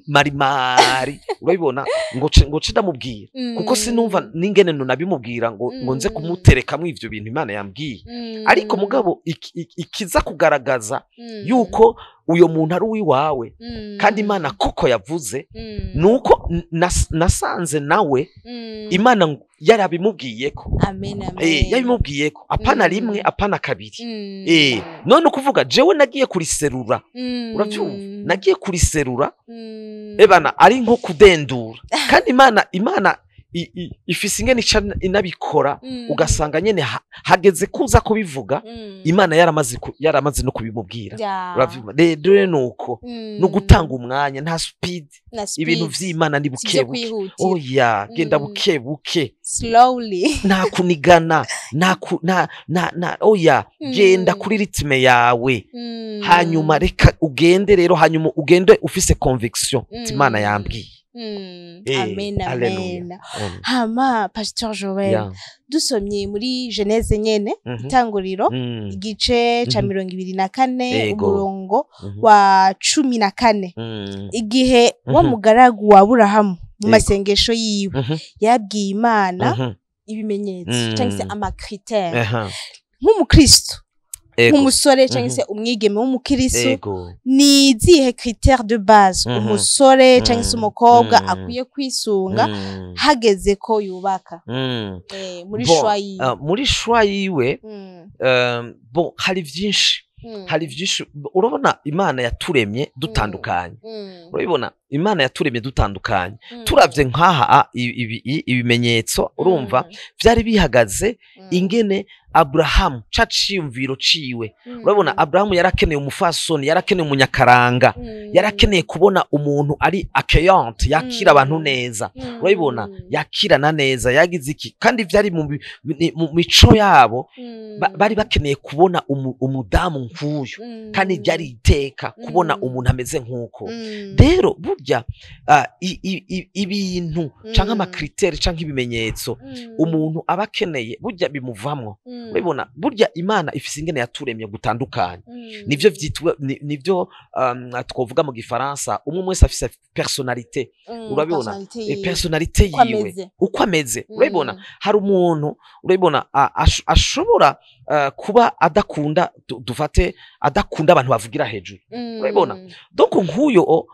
marimari, urabibona, ngo nce ndamubwira, kuko sinumva n'ingene nabimubwira ngo nze kumuterekamwo ivyo bintu Imana yambwiye. Ariko mugabo ikiza kugaragaza yuko uyo muntu ari uwiwawe kandi Imana koko yavuze, nuko nasanze nawe Imana yarabimubwiyeko. Amen, amen. Yabimubwiyeko apana rimwe apana kabiri. None ukuvuga jewe nagiye kuriserura, uravyumva, nagiye kuriserura ebana ari nko kudendura. Kandi Imana ifise ingene ica inabikora, ugasanga nyene hageze kuza kubivuga, Imana yaramaze no kubimubwira. Uravyumva? Rero nuko no gutanga umwanya, nta speed, ibintu vy'Imana ni buke buke. Oya, genda buke buke, slowly, nta kunigana, nta oya, genda kuri ritme yawe. Hanyuma reka ugende rero, hanyuma ugende ufise conviction Imana yambwiye. Amen, Hallelujah. amen. Hama Pastor Joel, dusomye muri Genèse nyene, itanguriro, igice ca 24, umurongo wa 14, igihe wa mugaragu wa Aburahamu mu masengesho yiwe yabwiye Imana ibimenyetso cyangwa se ama critères nk'umukristo, nk'umusore cyangwa se umwigeme w'umukristo, ni izihe critères de base umusore cyangwa se umukobwa akwiye kwisunga hageze ko yubaka, muri Bon, choix yiwe? Muri choix yiwe, bon, hari vyinshi, hari vyinshi. Urabona, Imana yaturemye dutandukanye. Urabibona, Imana yaturemye dutandukanye. Turavye nkaha ibimenyetso, urumva, vyari bihagaze ingene Aburahamu ca ciyumviro ciwe. Urabona, Aburahamu yarakeneye umufasoni, yarakeneye umunyakaranga, yarakeneye kubona umuntu ari accueillante, yakira abantu neza. Urabibona, yakirana neza, yagize iki, kandi vyari mu mico yabo. Bari bakeneye kubona umudamu nk'uyu, kandi ryari iteka kubona umuntu ameze nk'uko. Rero burya ibintu canke ama critères canke ibimenyetso umuntu aba akeneye, burya bimuvamwo. Urabibona, burya Imana ifise ingene yaturemye gutandukanye. Nivyo vyitwa nivyo twovuga mu gifaransa, umwe wese afise personnalité. Urabibona? Personnalité E, yiwe. personnalité Uko yiwe, ameze. uko ameze. Urabibona, hari umuntu, urabibona, ashobora kuba adakunda, dufate adakunda abantu bavugira hejuru. Urabibona? Donc nk'uyo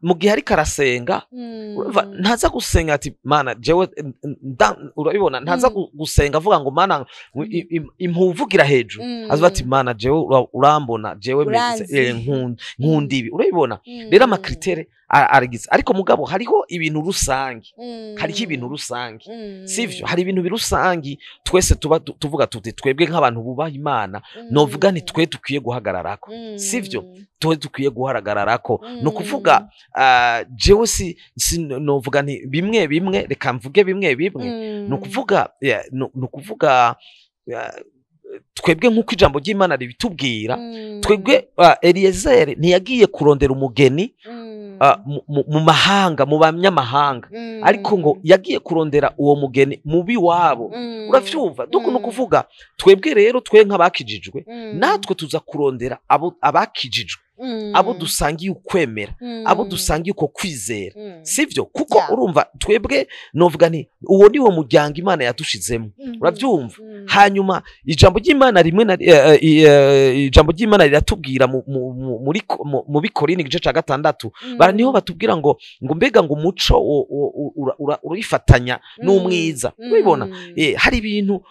mu gihe ariko arasenga, urumva, ntaza gusenga ati: "Mana, jewe urabibona, ntaza gusenga avuga ngo: 'Mana, impuvugira hejuru.' Avuga ati: 'Mana, jewe urambona, jewe Uranzi. Nkunda ibi.' Urabibona? Rero ama critères aragize, ariko mugabo hariho ibintu rusange, hariho ibintu rusange, sivyo? Hari ibintu birusangi twese tuba tuvuga tuti twebwe nk'abantu bubaha Imana, novuga nti twe dukwiye guhagararako, sivyo? Twe dukwiye guhagararako, ni ukuvuga jewe si novuga nti bimwe bimwe, reka mvuge bimwe bimwe. Ni ukuvuga, yeah, ni ukuvuga, twebwe nk'uko ijambo ry'Imana ribitubwira, twebwe Eliyezeri ntiyagiye kurondera umugeni mu mahanga, mu banyamahanga, ariko ngo yagiye kurondera uwo mugeni mubi wabo. Uravyumva? Donc ni ukuvuga twebwe rero, twe nk'abakijijwe, natwe tuza kurondera abo abakijijwe, abo dusangiye ukwemera, abo dusangiye uko kwizera, sivyo? Kuko urumva, twebwe novuga nti uwo ni wo muryango Imana yadushizemo. Uravyumva? Hanyuma ijambo ry'Imana rimwe na ijambo ry'Imana riratubwira mu Bikorini igice ca 6, bara niho batubwira ngo mbega ngo umuco urifatanya n'umwiza. Urabibona? Hari ibintu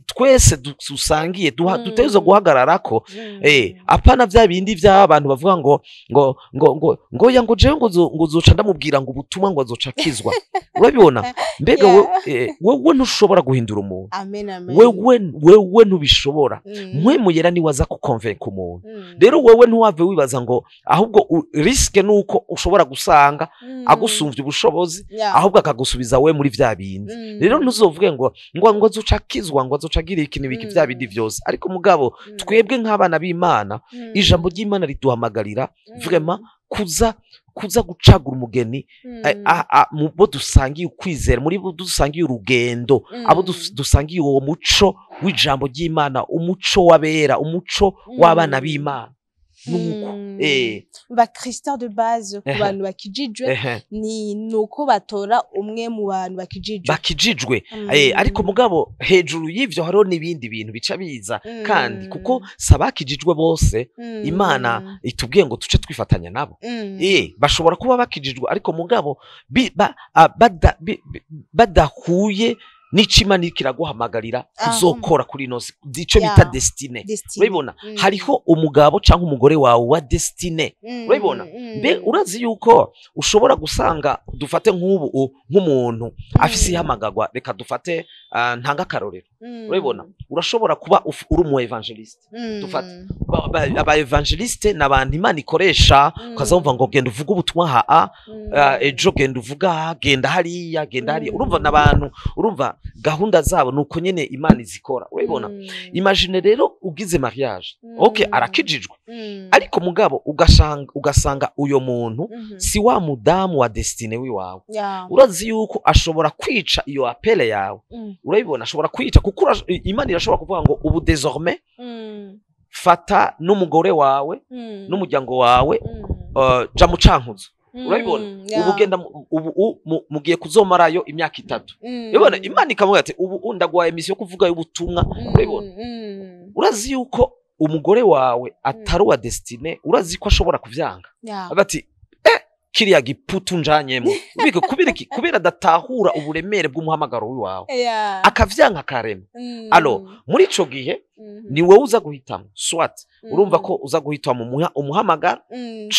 twese dusangiye, dutegerezwa guhagararako. Apana vya bindi vy'abantu bavuga ngo ya ngo jewe ngo zoca ndamubwira ngo ubutumwa ngo azoca akizwa. Urabibona? Mbega wewe ntushobora guhindura umuntu. Amen, amen. Wewe ntubishobora. Mpwemu Yera niwe aza kukonvenka umuntu. Rero wewe ntiwave wibaza ngo ahubwo risque nuko ushobora gusanga agusumvya ubushobozi, ahubwo akagusubiza we muri vya bindi. Rero ntuzovuge ngo azoca akizwa, ngo azoca agira iki n'ibiki, vya bindi vyose. Ariko mugabo twebwe nk'abana b'Imana, ijambo ry'Imana riduhamagarira vraiment kuza gucagura umugeni mu bo dusangiye ukwizera, muri bo dusangiye urugendo, abo dusangiye uwo muco w'ijambo ry'Imana, umuco w'abera, umuco w'abana b'Imana, nuko Ba critères de base ku bantu bakijijwe ni nuko batora umwe mu bantu bakijijwe. Bakijijwe. Ariko mugabo hejuru y'ivyo hariho n'ibindi bintu bica biza, kandi kuko si abakijijwe bose Imana itubwiye ngo tuce twifatanya nabo. Bashobora kuba bakijijwe, ariko mugabo badahuye n'ico Imana iriko iraguhamagarira kuzokora kuri ino si, ico bita destinée. Destinée. Urabibona? Hariho umugabo canke umugore wawe wa destinée. Urabibona? Mbe urazi yuko ushobora gusanga, dufate nk'ubu nk'umuntu afise ihamagarwa, reka dufate, ntanga akarorero. Urabibona, urashobora kuba uri umu évangéliste. Dufate aba évangéliste ni abantu Imana ikoresha, ukazumva ngo genda uvuge ubutumwa ha, ejo genda uvuga aha, genda hariya, genda hariya. Urumva n'abantu, urumva gahunda zabo ni uko nyene Imana izikora, urabibona. Imagine rero ugize mariage, okay, arakijijwe, ariko mugabo ugasanga uyo muntu si wa mudamu wa destinée wiwawe. Urazi yuko ashobora kwica iyo appel yawe. Urabibona, ashobora kwica kuko Imana irashobora kuvuga ngo ubu désormais fata n'umugore wawe n'umuryango wawe, ja mu Cankuzo. Urabibona, ubu genda ubu mugiye kuzomarayo imyaka 3. Urabibona, Imana ikavuga ati ubu ndaguhaye mission yo kuvuga y'ubutumwa. Urabibona, urazi yuko umugore wawe atari uwa destinée, urazi ko ashobora kuvyanga. Avuga ati kiriya giputu njanyemo. Ubike kubera iki? Kubera adatahura uburemere bw'umuhamagaro wiwawe, akavyanka karema. Alors muri ico gihe ni wowe uza guhitamo, soit urumva ko uza guhitamo umuhamagaro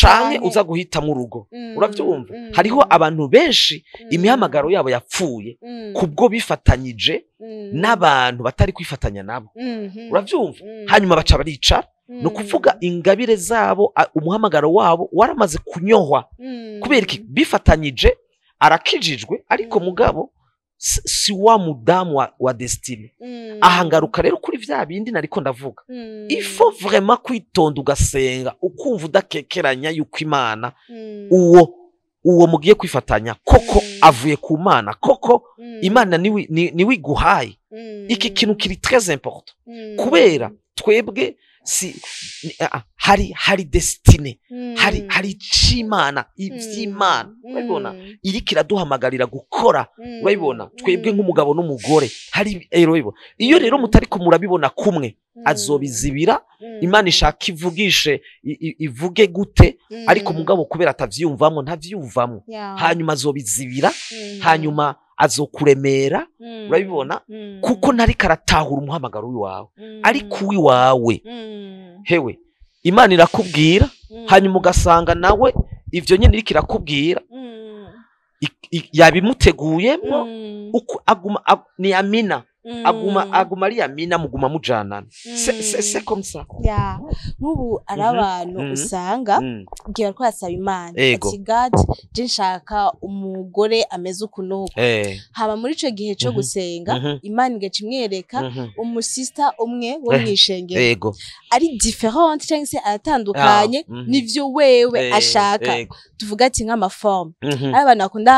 canke uza guhitamo urugo. Uravyumva, hariho abantu benshi imihamagaro yabo yapfuye kubwo bifatanyije n'abantu batari kwifatanya nabo. Uravyumva, hanyuma baca baricara, ni ukuvuga ingabire zabo, umuhamagaro wabo waramaze kunyohwa. Kubera iki? Bifatanyije, arakijijwe, ariko mugabo si wa mudamu wa destinée. Aha ngaruka rero kuri vya bindi nariko ndavuga. Il faut vraiment kwitonda, ugasenga, ukumva udakekeranya yuko Imana uwo mugiye kwifatanya koko avuye ku Mana koko, Imana niwe iguhaye. Iki kintu kiri très important kubera twebwe si hari destinée, hari icimana, ivy'Imana, urabibona, iriko iraduhamagarira gukora. Urabibona, twebwe nk'umugabo n'umugore hari urabibona, iyo rero mutariko murabibona kumwe, azobizibira. Imana ishaka ivugishe, ivuge gute, ariko mugabo kubera atavyiyumvamwo, ntavyiyumvamwo, hanyuma azobizibira, hanyuma azokuremera. Urabibona, kuko ntariko aratahura umuhamagaro w'iwawe. Ariko uwiwawe, hewe, Imana irakubwira, hanyuma ugasanga nawe ivyo nyene iriko irakubwira yabimuteguyemo, uko aguma ni amina, aguma ari amina, muguma mujanana. C'est comme ça. Ya, nk'ubu ari abantu usanga igihe bariko barasaba Imana ati: "God, je nshaka umugore ameze uku n'uku." Hama muri ico gihe co gusenga, Imana igaca imwereka umusista umwe wo mw'ishengero ari différent cyangwa se aratandukanye n'ivyo wewe ashaka. Tuvuga ati nk'ama formes, ari abantu bakunda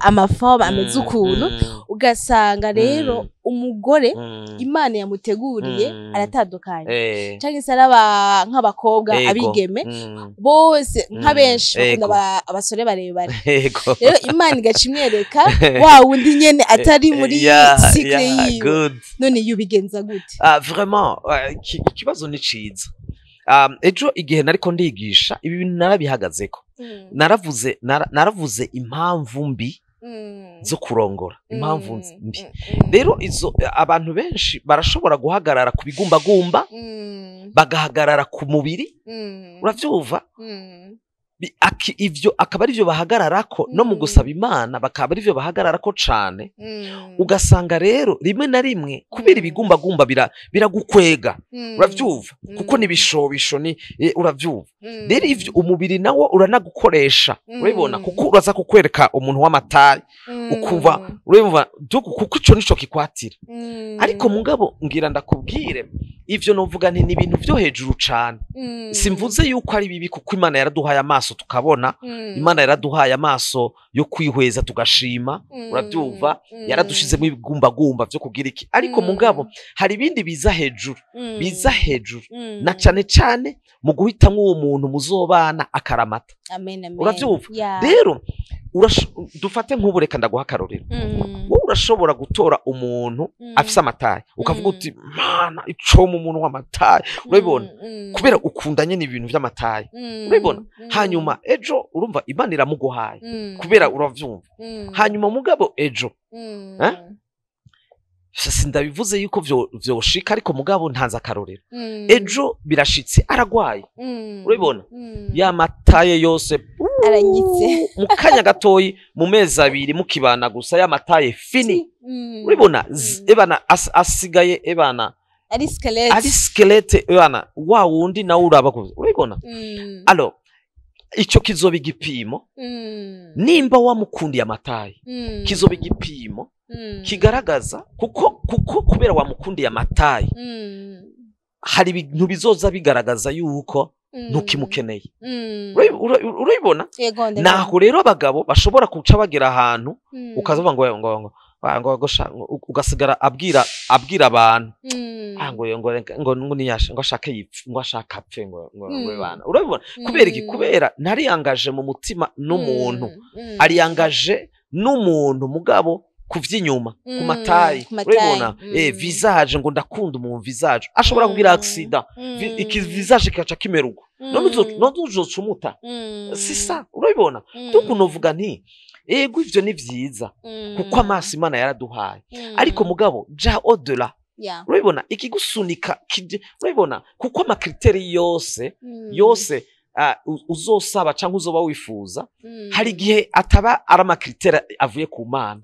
ama formes ameze ukuntu, ugasanga rero umugore Imana yamuteguriye aratandukanye, cyangwa se araba nk'abakobwa, abigeme bose, nka benshi bakunda abasore barebare. Rero Imana igaca imwereka wa wundi nyene atari muri cycle yiwe. None iyo ubigenza gute? Ah, vraiment, ikibazo ni ciza. Ejo igihe nariko ndigisha ibi bintu narabihagazeko, naravuze naravuze impamvu mbi zo kurongora, impamvu mbi. Rero izo abantu benshi barashobora guhagarara ku bigumbagumba, bagahagarara ku mubiri. Uravyumva, ivyo akaba arivyo bahagararako no mu gusaba Imana, bakaba arivyo bahagararako cane. Ugasanga rero rimwe na rimwe kubera ibigumbagumba biragukwega. Uravyumva, kuko n'ibishobisho ni uravyumva. Rero ivyo umubiri nawo uranagukoresha, urabibona, kuko uraza kukwereka umuntu w'ama taille, ukumva, urabibona, kuko ico nico kikwatira. Ariko mugabo ngira ndakubwire, ivyo novuga nti ni ibintu vyo hejuru cane. Simvuze yuko ari bibi, kuko Imana yaraduhaye amaso tukabona, Imana yaraduhaye amaso yo kwihweza tugashima. Uravyumva, yaradushizemo ibigumbagumba vyo kugira iki, ariko mugabo hari ibindi biza hejuru, biza hejuru, na cane cane mu guhitamwo uwo muntu muzobana akaramata. Amen, amen. Uravyumva? Rero dufate nk'ubu, reka ndaguha akarorero. Wowe urashobora gutora umuntu afise ama taille, ukavuga uti: "Mana, icoma umuntu w'ama taille." Urabibona, kubera ukunda nyene ibintu vy'ama taille. Urabibona, hanyuma ejo urumva Imana iramuguhaye, kubera uravyumva. Hanyuma mugabo ejo, eh? Sindabivuze yuko vyoshika, ariko mugabo ntanze akarorero. Ejo birashitse aragwaye. Urabibona, ya ma taille yose Aranyitse. Mu kanya gatoyi, mu mezi 2 mukibana gusa, y'amataille fini. Urabibona? Ebana, asigaye, ebana, ari squelette. Ari squelette, ebana, wa wundi nawe uraba urabibona? Alors ico kizoba igipimo nimba wamukundiye amataille, kizoba igipimo kigaragaza kuko kubera wamukundiye amataille, hari ibintu bizoza bigaragaza yuko ntukimukeneye. Urabibona? Yego, ndabibona. Naho rero abagabo bashobora kuca bagera ahantu ukaza ngo ugasigara abwira abantu, ah, ngo niyasha, ngo ashake yipfe, ngo ashaka apfe, ngo bana. Urabibona? Kubera iki? Kubera ntariyangaje mu mutima n'umuntu. Ariyangaje n'umuntu, mugabo kuvy'inyuma, ku mataille. Ku mataille. Urabibona? Visage, ngo ndakunda umuntu visage, ashobora kugira accident, iki visage kikaca kimera uko. None uzoca umuta. C'est ça, urabibona? Donc unovuga nti ego, ivyo ni vyiza, kuko amaso Imana yaraduhaye, ariko mugabo ja au-delà. Urabibona? Ikigusunika urabibona, kuko amacritères yose yose uzosaba cyangwa uzoba wifuza, hari igihe ataba ari amacritères avuye ku Mana.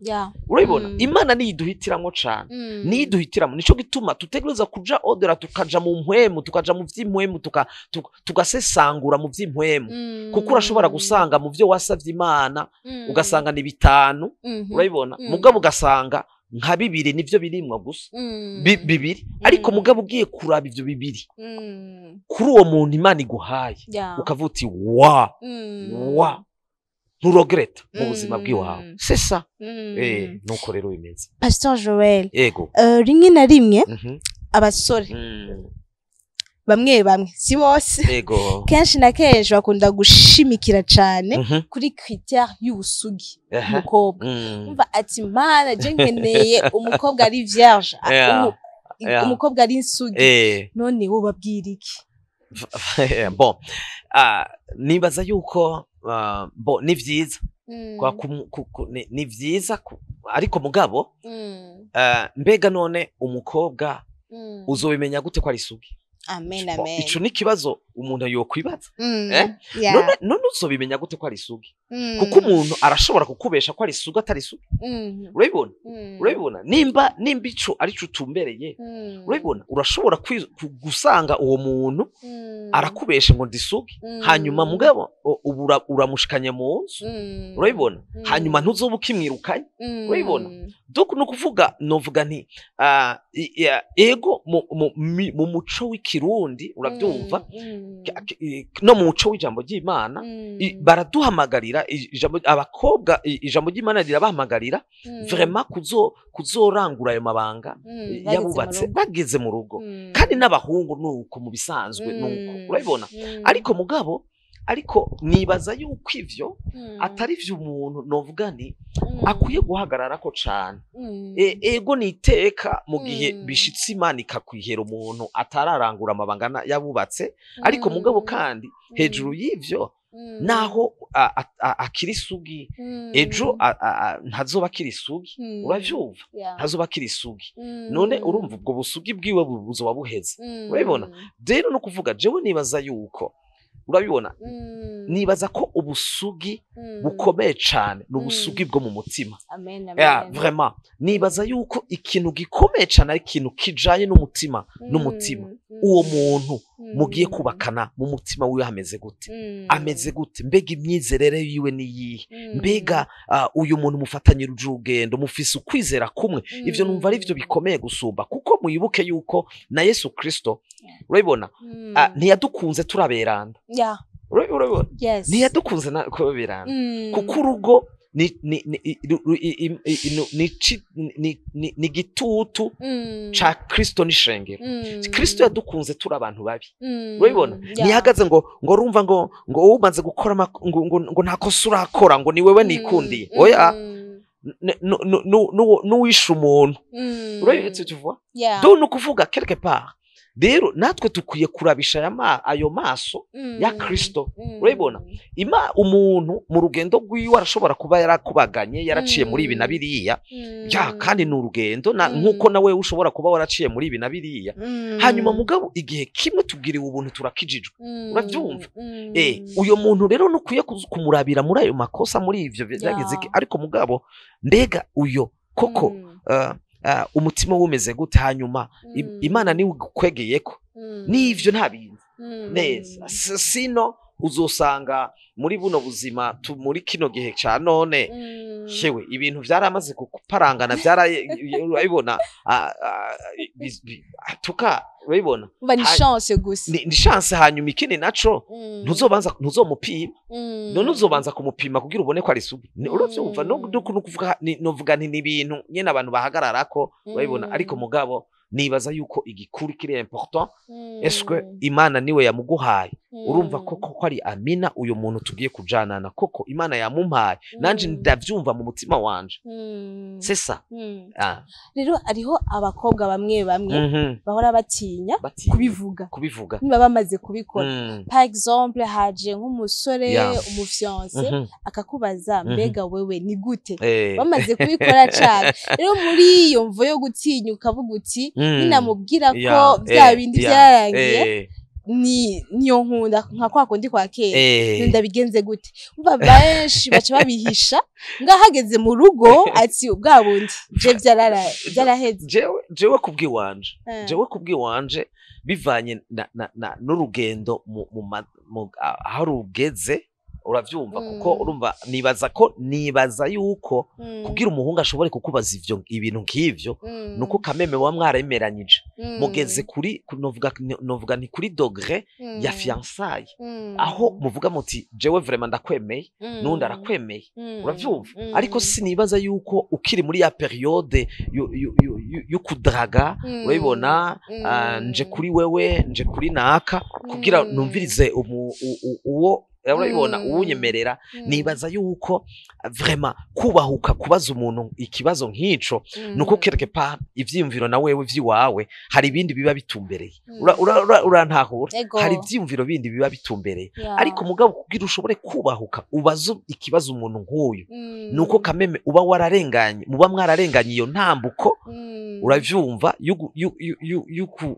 Urabibona? Imana niyo iduhitiramwo cane, niyo iduhitiramo. Nico gituma tutegereza kuja au-delà, tukaja mu mpwemu, tukaja mu vy'impwemu, tugasesangura mu vy'impwemu, kuko urashobora gusanga mu vyo wasavye Imana, ugasanga ni 5, urabibona? Mugabo ugasanga nka bibiri nivyo birimwo gusa, bibiri. Ariko mugabo ugiye kuraba ivyo bibiri kuri uwo muntu Imana iguhaye, ukavuga uti wa wa nturegretta mu buzima bw'iwawe. C'est ça. Nuko rero bimeze. Pastor Joel, Ego. Rimwe na rimwe abasore bamwe bamwe, si bose, kenshi na kenshi bakunda gushimikira cane kuri critère y'ubusugi umukobwa. Umva ati: "Mana, je nkeneye umukobwa ari vierge, umukobwa ari insugi." None wo babwira iki? Bon, nibaza yuko bon, ni vyiza kwa ni vyiza ariko mugabo mbega none umukobwa uzobimenya gute ko ari isugi? Amen. Bon, amen. ico ni ikibazo umuntu yokwibaza. None uzobimenya gute ko ari isugi? Kuko umuntu arashobora kukubesha ko ari isugi atari isugi. Urabibona? Urabibona, nimba ico arico utumbereye, urabibona, urashobora gusanga uwo muntu arakubesha ngo ndisugi, hanyuma mugabo ubu uramushikanye mu nzu, urabibona? Hanyuma ntuzoba ukimwirukanye. Urabibona? Donc ni ukuvuga, novuga nti ego, mu muco w'ikirundi, urabyumva, no mu muco w'ijambo ry'Imana, baraduhamagarira ijambo abakobwa, ijambo ry'Imana rirabahamagarira vraiment kuzorangura ayo mabanga yabubatse bageze mu rugo. Kandi n'abahungu nuko mu bisanzwe nuko, urabibona? Ariko mugabo, ariko nibaza yuko ivyo atari vyo umuntu novuga nti akwiye guhagararako cane. Ego, ni iteka mu gihe bishitse Imana ikakwihera umuntu atararangura amabanga yabubatse, ariko mugabo kandi hejuru y'ivyo, naho akiri isugi, ejo ntazoba akiri isugi. Uravyumva? Ntazoba akiri isugi. None urumva ubwo busugi bwiwe buzoba buheze. Urabibona? Rero no kuvuga, jewe nibaza yuko, urabibona, nibaza ko ubusugi bukomeye cane ni ubusugi bwo mu mutima. Amen. Yeah, amen. vraiment nibaza yuko ikintu gikomeye cane ari ikintu kijanye n'umutima n'umutima. Uwo muntu mugiye kubakana, mu mutima wiwe hameze gute? Ameze gute? Mbega imyizerere yiwe ni iyihe? Mbega uyu muntu mufatanye urugendo, mufise ukwizera kumwe? Ivyo numva ari vyo bikomeye gusumba, kuko mwibuke yuko na Yesu Kristo, urabibona, ntiyadukunze turaberanda. Urabibona? Yes. Ntiyadukunze kuberanda, kuko urugo ni i- ru- i- i- i- ni ci- ni gitutu ca Kristo n'ishengero. Kristo yadukunze turi abantu babi. Urabibona? Ntihagaze ngo urumva ngo wowe umaze gukora ngo nta kosa urakora, ngo ni wewe nikundiye. Oya, n'uwishe umuntu. Urabibona, tu vois? Donc ni ukuvuga quelque part Rero natwe tukwiye kurabisha ayo maso ya Kristo. Urabibona, ima umuntu mu rugendo rwiwe arashobora kuba yarakubaganye, yaraciye muri ibi na biriya, ya kandi ni urugendo nkuko nawe ushobora kuba waraciye muri ibi na biriya. Hanyuma mugabo igihe kimwe tubwiriwe ubuntu turakijijwe, uravyumva? Uyo muntu rero nukwiye kumurabira muri ayo makosa, muri ivyo byageze, ariko mugabo mbega uyo koko umutima wumeze gute? Hanyuma Imana niwe ukwegeyeko n'ivyo nta bintu neza, sino uzosanga muri buno buzima muri kino gihe ca none, shewe ibintu vyaramaze kuparangana, urabibona, tuka urabibona. Umva, ni chance gusa. Ni chance. Hanyuma ikindi naco, ntuzobanza, ntuzomupima. None uzobanza kumupima kugira ubone ko ari isugi? Uravyumva? No kuvuga, novuga nti ni ibintu nyene abantu bahagararako, urabibona. Ariko mugabo nibaza yuko igikuru kiri important, est-ce que Imana niwe yamuguhaye? Urumva koko ko ari Amina, uyu muntu tugiye kujanana, koko Imana yamumpaye, nanje ndavyumva mu mutima wanje, c'est ça. Rero hariho abakobwa bamwe bamwe bahora batinya kubivuga, kubivuga niba bamaze kubikora. Par exemple, haje nk'umusore, umufiancé, akakubaza: "Mbega wewe ni gute?" Bamaze kubikora cane. Rero muri iyo mvo yo gutinya, ukavuga uti: "Ninamubwira ko bya bindi byararangiye, ni niyo nkunda nka kwa kundi kwa kera, ndabigenze gute?" Umva, benshi baca babihisha, ngahageze mu rugo ati: "Bwa bundi je byaraheze." Jewe kubwiwanje, jewe kubwiwanje, bivanye na n'urugendo mu aho rugeze, uravyumva, kuko urumva nibaza ko, nibaza yuko kugira umuhungu ashobore kukubaza ivyo ibintu nk'ivyo, nuko kameme wa mwaremeranyije, mugeze kuri novuga ni kuri degré ya fiançailles, aho muvuga muti: "Jewe vraiment ndakwemeye, nundi arakwemeye", uravyumva. Ariko sinibaza yuko ukiri muri ya période yo kudraga, urabibona, nje kuri wewe, nje kuri naka kugira numvirize uwo, urabibona, uwunyemerera. Nibaza yuko vraiment kubahuka kubaza umuntu ikibazo nk'ico, nuko quelque part ivyiyumviro na wewe vy'iwawe hari ibindi biba bitumbereye. Urantahura? Hari ivyiyumviro bindi biba bitumbereye, ariko mugabo kugira ushobore kubahuka ubaze ikibazo umuntu nk'uyu, nuko kameme uba wararenganye, muba mwararenganye iyo ntambuko, uravyumva,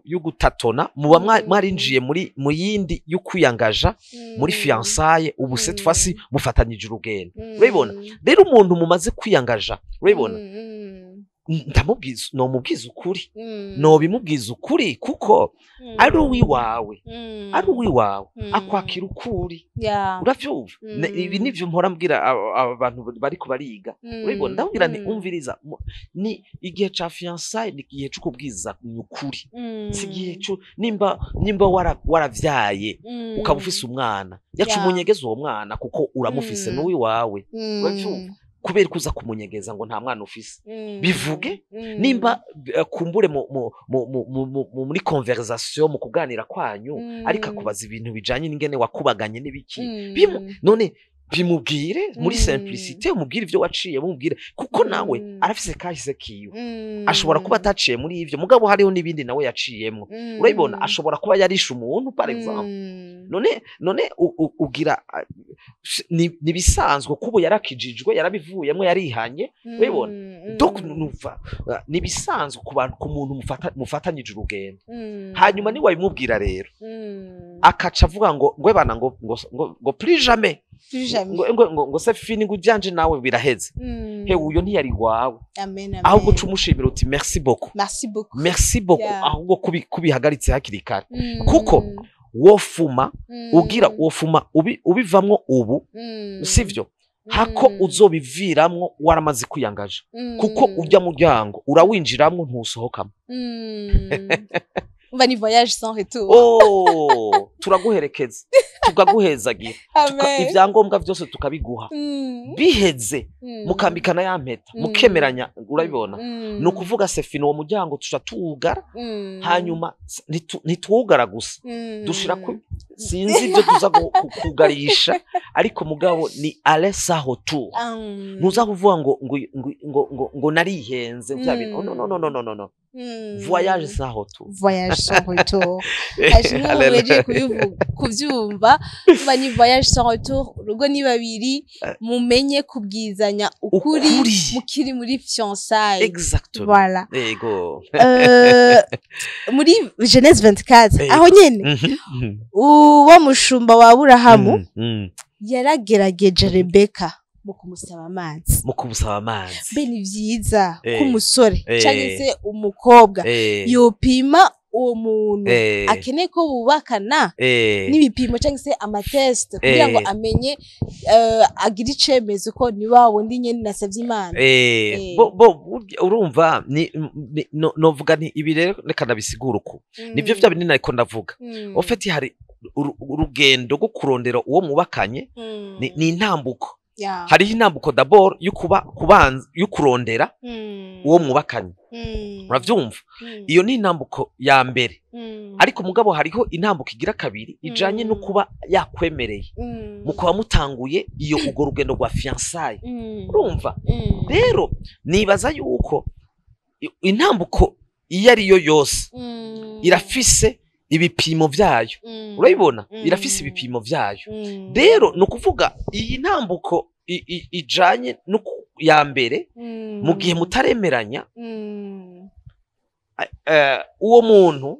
yo gutatona, muba mwarinjiye muri mu yindi yo kwiyangaja muri fiançailles. Ubu cette fois-ci mufatanyije urugendo, urabibona. Rero umuntu mumaze kwiyangaja, urabibona, ndamubwiza, nomubwiza ukuri, nobimubwiza ukuri, kuko ari uwiwawe, ari uwiwawe, akwakira ukuri, uravyumva. Ibi nivyo mpora mbwira abantu bariko bariga, urabibona. Ndabwira nti: "Umviriza, ni igihe ca fiançailles, ni igihe co kubwiza ukuri, si igihe co nimba waravyaye ukaba ufise umwana, yaca umunyegeza uwo mwana, kuko uramufise, n'uwiwawe, uravyumva. Kubera ko uza kumunyegeza ngo nta mwana ufise, bivuge." Nimba kumbure muri conversation, mu kuganira kwanyu, ariko akubaza ibintu bijanye n'ingene wakubaganye n'ibiki, none bimubwire muri simplicité, umubwire ivyo waciye, mubwire, kuko nawe arafise kahise kiwe. Ashobora kuba ataciye muri ivyo, mugabo hariho n'ibindi nawe yaciyemwo, urabibona. Ashobora kuba yarishe umuntu, par exemple. None ugira ni bisanzwe kubo yarakijijwe, yarabivuyemwo, yarihanye, urabibona. Donc numva ni bisanzwe ku bantu, ku muntu mufatanyije urugendo. Hanyuma niwabimubwira rero, akaca avuga ngo ngwebana ngo plus jamais, Plus jamais. ngo c'est fini, ngo ivyanje nawe biraheze, hewe uyo ntiyari wawe. Amen, amen. Ahubwo uca umushimira uti: "Merci beaucoup." Merci beaucoup. Merci beaucoup. Ahubwo kubihagaritse hakiri kare, kuko wofuma ugira wofuma ubivamwo ubu, sivyo, hako uzobiviramwo waramaze kwiyangaja, kuko ujya muryango urawinjiramwo ntusohokamo. Umva, ni voyage sans retour. Oh, turaguherekeza. Tukaguhezagira. Amen. Ibyangombwa byose tukabiguha. Biheze, mukambikana ya mpeta, mukemeranya, urabibona, ni ukuvuga c'est fini, uwo muryango tuca tuwugara. Hanyuma ntituwugara gusa, dushira ku sinzi ibyo tuza kugarisha, ariko mugabo ni aller sans retour. Ntuza kuvuga ngo narihenze bya bintu. No, no, no, no, no, no, no. Voyage sans retour. Voyage sans retour. Hashimwe muhejeje kubyumva, tuba ni voyage sans retour. Urugo ni babiri, mumenye kubwizanya ukuri Ukuri. mukiri muri fiançailles. Exactement. Voilà. Yego. Muri Genèse 24, aho nyene, uwo mushumba wa Aburahamu yaragerageje Rebeka mu kumusaba amazi. Mu kumusaba amazi. Mbe ni vyiza ko umusore canke se umukobwa yopima uwo muntu akeneye ko bubakana n'ibipimo cyangwa se ama tests, kugira ngo amenye, agire icemezo ko ni wa wundi nyene nasavye Imana? Bo burya urumva novuga nti ibi rero reka ndabisigura uku. Nivyo vya binini ariko ndavuga. Au fait, hari urugendo rwo kurondera uwo mubakanye, ni intambuko. Hariho intambuko d'abord yo kuba kubanza yo kurondera uwo mwubakanye, uravyumva? Iyo ni intambuko ya mbere. Ariko mugabo hariho intambuko igira kabiri ijanye no kuba yakwemereye, mukuba mutanguye iyo urwo rugendo rwa fiançailles. Urumva rero, nibaza yuko intambuko iyo ari yo yose irafise ibipimo vyayo. Urabibona? Irafise ibipimo vyayo. Rero ni ukuvuga iyi ntambuko ijanye no ya mbere, mu gihe mutaremeranya, uwo muntu,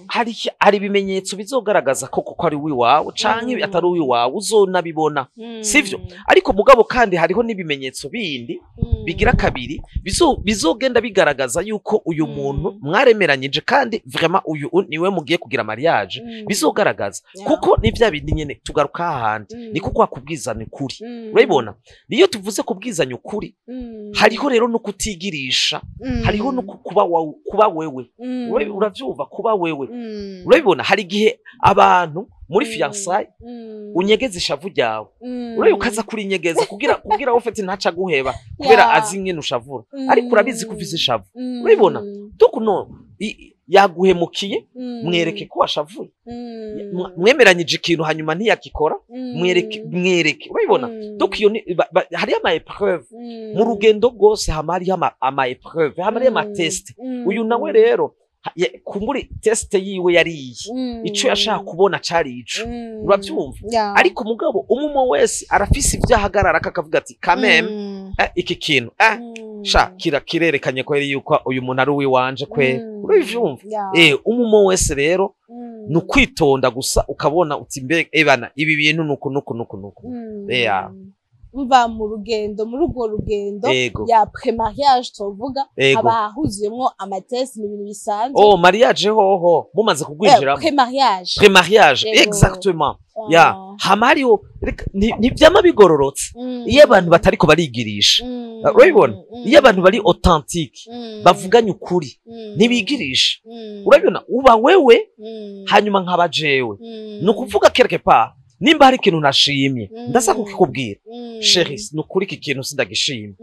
hari ibimenyetso bizogaragaza ko koko ari uwiwawe canke atari uwiwawe, uzonabibona. Sivyo? Ariko mugabo kandi hariho n'ibimenyetso bindi bigira kabiri bizogenda bigaragaza yuko uyu muntu mwaremeranyije, kandi vraiment uyu niwe mugiye kugira mariage. Bizogaragaza kuko ni vya bindi nyene tugaruka hahandi, niko kwa kubwizanya ukuri. Urabibona, niyo tuvuze kubwizanya ukuri, hariho rero no kutigirisha, hariho no kuba wewe. Uravyumva, kuba wewe. Urabibona, hari igihe abantu muri fiançailles unyegeza ishavu ryawe. Urabe ukaza kurinyegeza kugira ufite ntaca guheba kubera azi ingene ushavura, ariko urabizi ko ufise ishavu. Urabibona? Donc no yaguhemukiye, mwereke ko washavuye. Mwemeranyije ikintu hanyuma ntiyakikora, mwereke, mwereke. Urabibona? Donc iyo hariyo ama épreuves mu rugendo rwose, hama hariho ama épreuves, hama hariyo ama tests. Uyu nawe rero kumburi test yiwe yariye ico yashaka kubona cari ico. Uravyumva? Ariko mugabo umwe wese arafise ivyo ahagarara, akavuga ati kameme, iki kintu, sha kira kirerekanye ko yari yuko uyu muntu ari uwiwanje kwe. Urabivyumva? Umwe wese rero ni ukwitonda gusa, ukabona uti mbe ebana ibi bintu nuku nuku nuku nuku. Yeah. Mva mu rugendo, muri urwo rugendo ya pré-mariage tuvuga, haba huzuyemwo ama tests, ni ibintu bisanzwe. Oh, mariage hoho mumaze kugwinjiramo. Pré-mariage. Pré-mariage. Ego. Exactement. Ya, hama hariho ntivyama bigororotse iyo abantu batariko barigirisha. Urabibona? Iyo abantu bari authentique, bavuganye ukuri, ntibigirisha. Urabibona, uba wewe, hanyuma nkaba jewe. Ni ukuvuga quelque part, nimba hari ikintu nashimye, ndaza kukikubwira: "Chéri, ni ukuri iki kintu sindagishimye.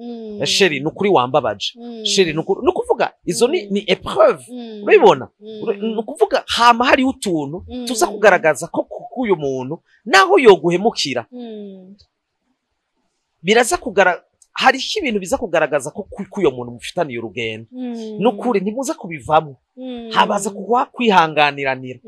Chéri, ni ukuri wambabaje. Chéri, ni ukuri." Ni ukuvuga izo ni épreuve. Urabibona? Ni ukuvuga hama hariho utuntu tuza kugaragaza ko uyu muntu naho yoguhemukira, biraza kugara hariho ibintu biza kugaragaza ko uyo muntu mufitaniye urugendo. Nukuri ntimuza kubivamo, habaza kuba kwihanganiranira.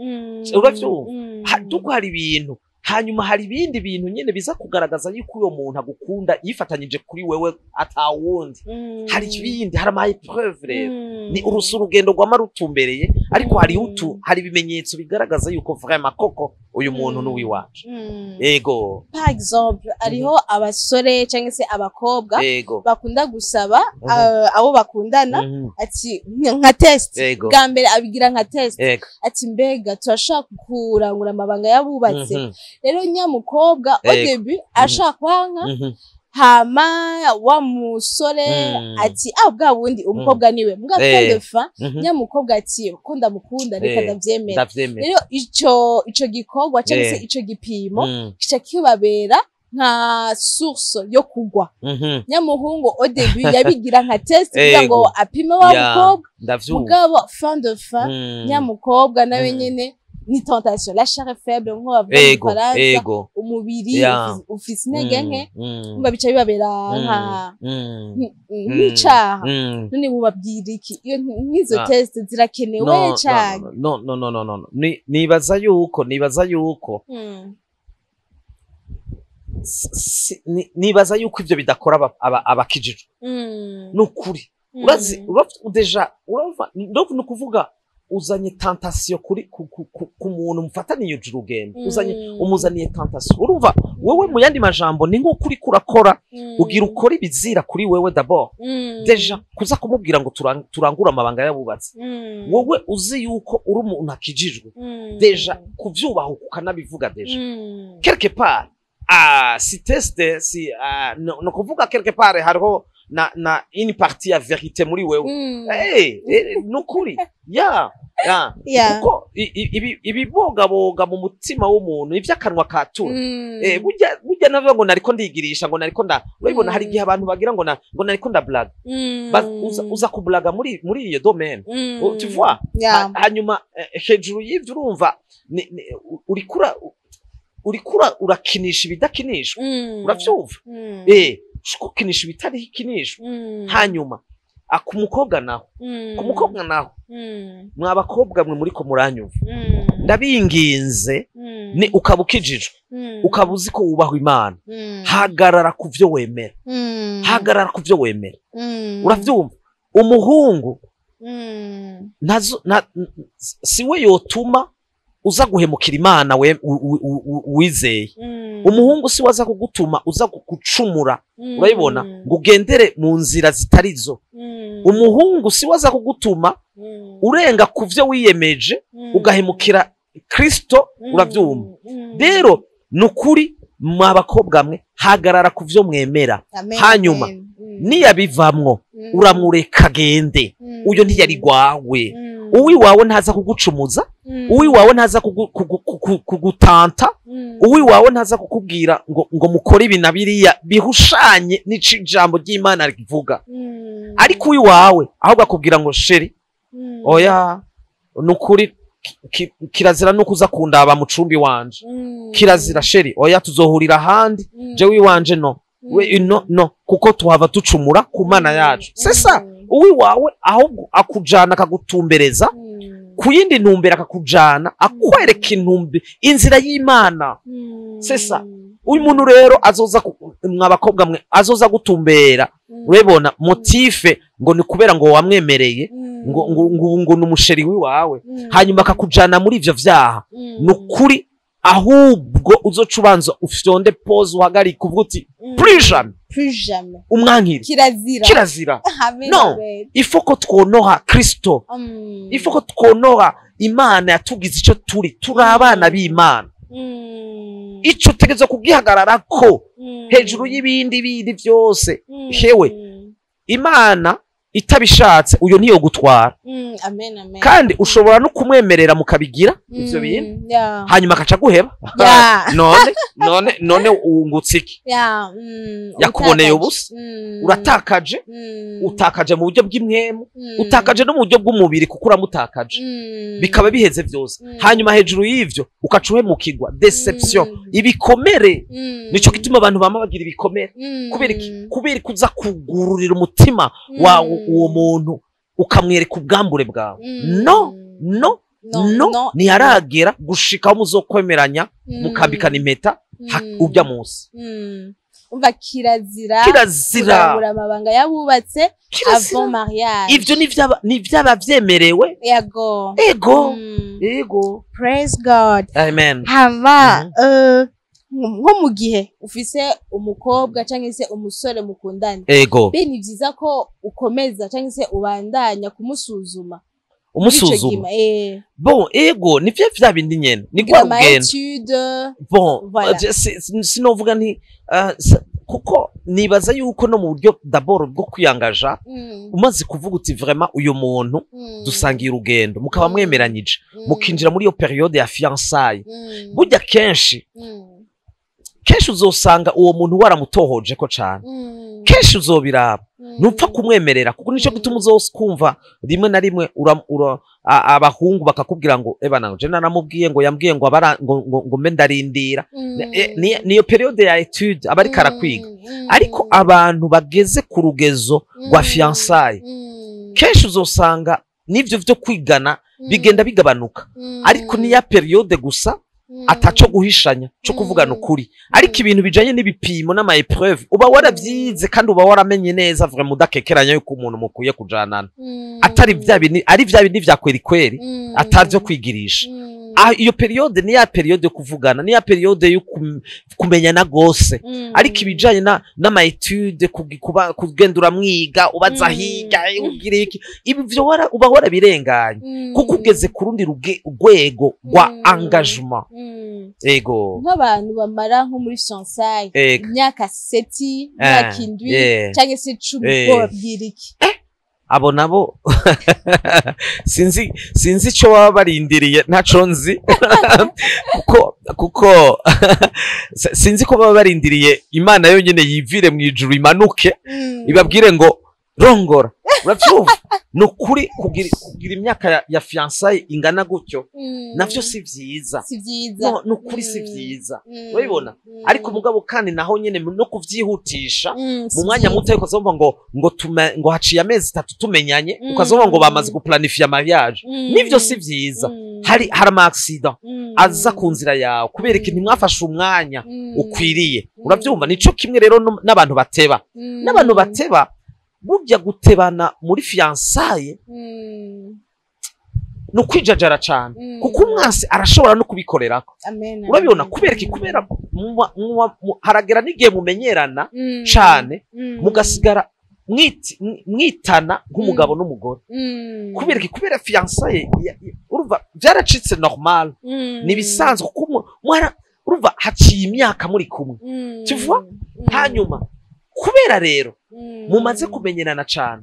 Uravyumva? Duko hari ibintu, hanyuma hari ibindi bintu nyene biza kugaragaza yuko uyo muntu agukunda, yifatanyije kuri wewe atawundi. Hari ibindi, hari ama épreuves rero. Ni urusu urugendo rwama rutumbereye, ariko hari utu hari ibimenyetso bigaragaza yuko vraiment koko uyu muntu n'uwiwacu. Ego. Par exemple, hariho abasore cyangwa se abakobwa bakunda gusaba abo bakundana ati nka test. Bwa mbere abigira nka test, ati mbega turashaka kurangura amabanga y'abubatse? Rero nyamukobwa au début ashaka kwanka. Hama wa musore ati: "Ah, bwa bundi umukobwa niwe mbwa." Fin de fin, nyamukobwa ati: "Ko ndamukunda, reka ndavyemera." Ndavyemera. Rero ico gikorwa cyangwa se ico gipimo kica kibabera nka source yo kugwa. Nyamuhungu au début yabigira nka test kugira ngo apime wa mukobwa, Ndavyumva. mugabo fin de fin, nyamukobwa nawe nyene ni tentation, la chair est faible, nko bavuga mu Gifaransa, umubiri ufise intege nke. Umva, bica bibabera nka nk'icaha. None mubabwira iki iyo nk'izo test zirakenewe No, cane? no, no, no, no, no, no. Nibaza yuko nibaza yuko ivyo bidakora abakijijwe. Nukuri urazi, déjà urumva, ndumva ni ukuvuga uzanye tentation kuri ku muntu mufataniye urugendo, uzanye umuzaniye tentation. Urumva, wewe mu yandi majambo ni nk'uko uriko urakora, ugira ukora ibizira kuri wewe d'abord. Déjà kuza kumubwira ngo turangure amabanga y'abubatsi, wowe uzi yuko uri umuntu akijijwe, déjà kuvyubaha ukanabivuga, déjà quelque part, ah, si test si, ah, no, no kuvuga quelque part hariho na une partie ya vérité muri wewe. Hey, nukuri ya. Kuko ibibogaboga mu mutima w'umuntu, ivy'akanwa katura. Burya navuga ngo nariko ndigirisha, ngo nariko nda, urabibona, hari igihe abantu bagira ngo ngo nariko ndablaga. Uza kublaga muri iyo domaine? Tu vois? Hanyuma hejuru y'ivyo, urumva, urikura urakinisha ibidakinishwa. Uravyumva? Ukinisha ibitarikinishwa. Hanyuma ku mukobwa naho, ku mukobwa naho, mwa bakobwa mwe muriko muranyumva, ndabinginze, ni ukaba ukijijwe, ukaba uzi ko wubahwa Imana, hagarara ku vyo wemera. Hagarara ku vyo wemera. Uravyumva? Umuhungu ntazo si we yotuma uza guhemukira Imana we wizeye. Umuhungu si we aza kugutuma uza gucumura, urabibona, ngo ugendere mu nzira zitarizo. Umuhungu si we aza kugutuma urenga ku vyo wiyemeje, ugahemukira Kristo. Uravyumva? Rero ni ukuri, mwa bakobwa mwe, hagarara ku vyo mwemera. Amen, Hanyuma, amen. Niyabivamwo, uramureka agende. Uyo ntiyari gwawe. Uwiwawe ntaza kugucumuza. Uwiwawe ntaza kugutanta. Uwiwawe ntaza kukubwira ngo mukore ibi na biriya bihushanye n'ico ijambo ry'Imana rivuga. Ariko uwiwawe ahubwo akubwira ngo: "Chéri, oya, nukuri kirazira nuko uza kundaba mu cumbi wanje. Kirazira, chéri, oya, tuzohurira ahandi. Jewe iwanje no, we no, no, kuko tuhava ducumura ku Mana yacu." C'est ça. Uwiwawe ahubwo akujana, akagutumbereza ku yindi ntumbero, akakujana, akwereka intumbi inzira y'Imana. C'est ça. Uyu muntu rero azoza mwa bakobwa mwe, azoza gutumbera, urabibona, motif ngo ni kubera ngo wamwemereye, ngo ni umuchéri wiwawe, hanyuma akakujana muri ivyo vyaha, ni ukuri ahubwo uzoca ubanza ufyonde pause, uhagarike, uvuga uti: "Plus jamais." Plus jamais. Umwankiri. Kirazira. Kirazira. Amen, No. amen. Il faut ko twonoha Kristo. Il faut ko twonoha Imana yatugize ico turi. Turi abana b'Imana. Ico utegerezwa kugihagararako hejuru y'ibindi bindi vyose. Hewe, Imana itabishatse uyo ntiyo gutwara. Amen, amen. Kandi ushobora no kumwemerera mukabigira ivyo bintu, hanyuma akaca guheba. None wungutse iki? Yakuboneye Utakaje. ubusa. Uratakaje. Utakaje mu buryo bw'impwemu, utakaje no mu buryo bw'umubiri, kuko uramutakaje, bikaba biheze vyose. Hanyuma hejuru y'ivyo ukaca uhemukirwa, déception, ibikomere. Nico gituma abantu bama bagira ibikomere. Kubera iki? Kubera ko uza kugururira umutima wawe uwo muntu, ukamwereka ubwambure bwawe. No, no, no, ntiharagera gushika aho muzokwemeranya, mukambikana impeta, urya munsi. Umva, kirazira Kirazira. kurangura amabanga y'abubatse Kirazira. avant mariage. Ivyo ni ivyaba vyemerewe. Yego. Ego. Ego. Praise God. Amen. Hama nko mu gihe ufise umukobwa cyangwa se umusore mukundana, be ni byiza ko ukomeza cyangwa se ubandanya kumusuzuma muri ico Umusuzuma? gima, Bon, ego, ni vya bindi nyene, ni kugira rwa ama rugendo. étude. Bon, Voilà. sinovuga nti Kuko nibaza yuko no mu buryo d'abord bwo kwiyangaja, umaze kuvuga uti vraiment uyu muntu dusangiye urugendo, mukaba mwemeranyije, mukinjira muri iyo période ya fiançailles, burya kenshi kenshi uzosanga uwo muntu waramutohoje ko cane. Kenshi uzobiraba, ntupfa kumwemerera, kuko nico gituma uzokumva rimwe na rimwe abahungu bakakubwira ngo ebana, je naramubwiye ngo yambwiye ngo abara ngo mbe ndarindira. Niyo période ya étude aba ariko arakwiga. Ariko abantu bageze ku rugezo rwa fiançailles, kenshi uzosanga n'ivyo vyo kwigana bigenda bigabanuka, ariko niya période gusa ataco guhishanya co kuvugana ukuri. Ariko ibintu bijanye n'ibipimo n'ama épreuves uba waravyize kandi uba waramenye neza vraiment udakekeranya yuko umuntu mukwiye kujanana, atari vya bindi, ari vya bindi vya kweri kweri, atavyo kwigirisha. Iyo période ni ya période yo kuvugana, ni ya période yo kumenyana gose. Ariko ibijanye na n'ama études, kuba kugenda uramwiga, ubaza hirya, ugira iki, ibi vyo uba warabirenganye, kuko ugeze ku rundi rwego rwa engagement. Ego. Nk'abantu bamara nko muri fiançailles imyaka 7, imyaka 7 cyangwa se 10, bo babwira iki? Abo nabo sinzi ico baba barindiriye, ntaco nzi, kuko sinzi ko baba barindiriye Imana yonyene yivire mu ijuru imanuke ibabwire ngo rongora. Uravyumva? Ni ukuri kugira imyaka ya fiançailles ingana gutyo navyo si vyiza. Si vyiza. No, ni ukuri si vyiza. Urabibona? Ariko mugabo kandi naho nyene no kuvyihutisha si mu mwanya vyiza. muto, ukazumva ngo haciye amezi 3 tumenyanye, ukazumva ngo bamaze guplanifier mariage. Nivyo si vyiza. Hari ama accident aza ku nzira yawe kubera ikintu ntimwafashe umwanya ukwiriye. Uravyumva? Nico kimwe rero n'abantu bateba. N'abantu bateba, burya gutebana muri fiançailles ni ukwijajara cane, kuko umwansi arashobora no kubikorerako. Amen. Urabibona? Kubera iki? Kubera haragera n'igihe mumenyerana cane, mugasigara mwitana nk'umugabo n'umugore. Kubera iki? Kubera fiançailles urumva byaracitse normal, ni ibisanzwe, kuko urumva haciye imyaka muri kumwe. Tu vois? Hanyuma kubera rero mumaze kumenyerana cane,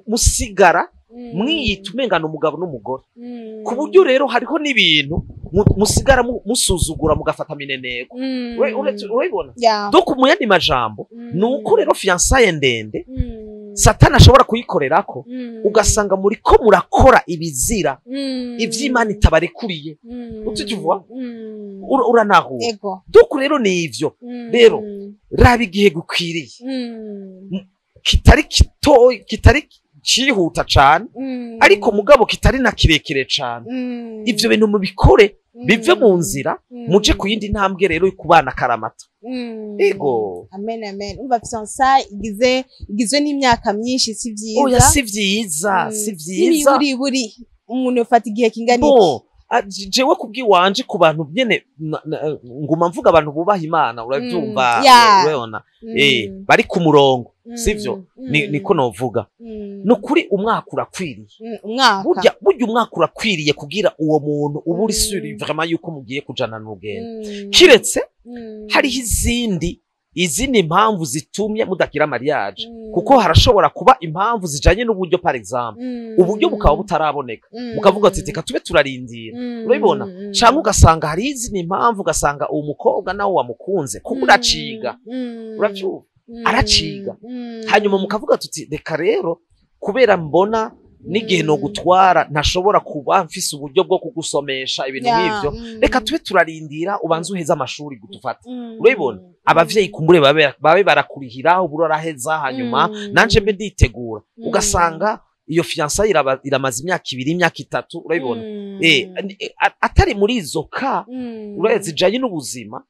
musigara mwiyita umengana umugabo n'umugore, ku buryo rero hariho n'ibintu musigara musuzugura, mugafata mineneko. Urabibona? Yeah. Donc mu yandi majambo, ni uko rero fiançailles ndende Satani ashobora kuyikorerako, ugasanga muriko murakora ibizira, ivy'Imana itabarekuriye. Tu vois? Uranahura? Ego. Donc rero ni ivyo. Rero raba igihe gukwiriye, kitari kito, kitari cihuta cane, ariko mugabo kitari na kirekire cane. Ivyo bintu mubikore bive mu nzira, muje ku yindi ntambwe rero yo kubana karamata. Ego. Amen, amen. Umva, fiançailles igizwe n'imyaka myinshi si vyiza. Oya, si vyiza, si vyiza. N'imiburiburi umuntu yofata igihe kingana iki? Bon, jewe kubw'iwanje, ku bantu nyene nguma mvuga abantu bubaha Imana, urabyumva? Urabona, bari ku murongo, sivyo? Niko novuga. Ni ukuri umwaka urakwiriye. Umwaka. Burya umwaka urakwiriye kugira uwo muntu uba uri sûr vraiment yuko mugiye kujana n'urugendo, kiretse hariho izindi mpamvu zitumye mudagira mariage, kuko harashobora kuba impamvu zijanye n'uburyo, par exemple uburyo bukaba butaraboneka, mukavuga ati reka tube turarindira. Urabibona? Canke ugasanga hari izindi mpamvu, ugasanga uwo mukobwa nawe wamukunze kuko uraciga. Uravyumva? Araciga. Hanyuma mukavuga tuti reka rero, kubera mbona n'igihe no gutwara ntashobora kuba mfise uburyo bwo kugusomesha ibintu nk'ivyo, reka tube turarindira ubanze uheze amashuri gudufata. Urabibona? Abavyeyi kumbure babe barakurihira, ubu uraraheza, hanyuma nanje mbe nditegura. Ugasanga iyo fiançailles iramaze imyaka 2, imyaka 3. Urabibona? Atari muri izo ka urazi zijanye n'ubuzima,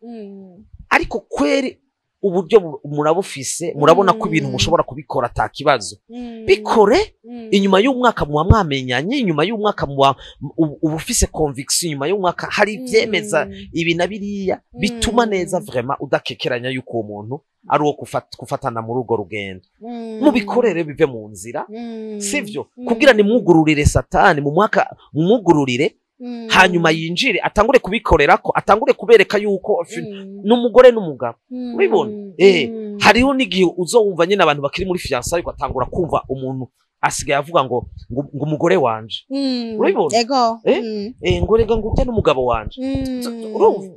ariko kweri uburyo murabufise, murabona ko ibintu mushobora kubikora ata kibazo, bikore. Inyuma y'umwaka muba mwamenyanye, inyuma y'umwaka muba uba ufise conviction, inyuma y'umwaka hari ivyemeza ibi na biriya bituma neza vraiment udakekeranya yuko uwo muntu ari uwo gufatana muri urwo rugendo. Mubikorere bive mu nzira, sivyo? Kugira nimwugururire Satani mu mwaka, mumwugururire. Hanyuma yinjire, atangure kubikorerako, atangure kubereka yuko n'umugore n'umugabo. Urabibona? Hariho n'igihe uzowumva nyine abantu bakiri muri fiançailles, ugatangura kumva umuntu asigaye avuga ngo umugore wanje. Urabibona? Ego. Eh? Ngo rega ngo urya n'umugabo wanje. Urumva?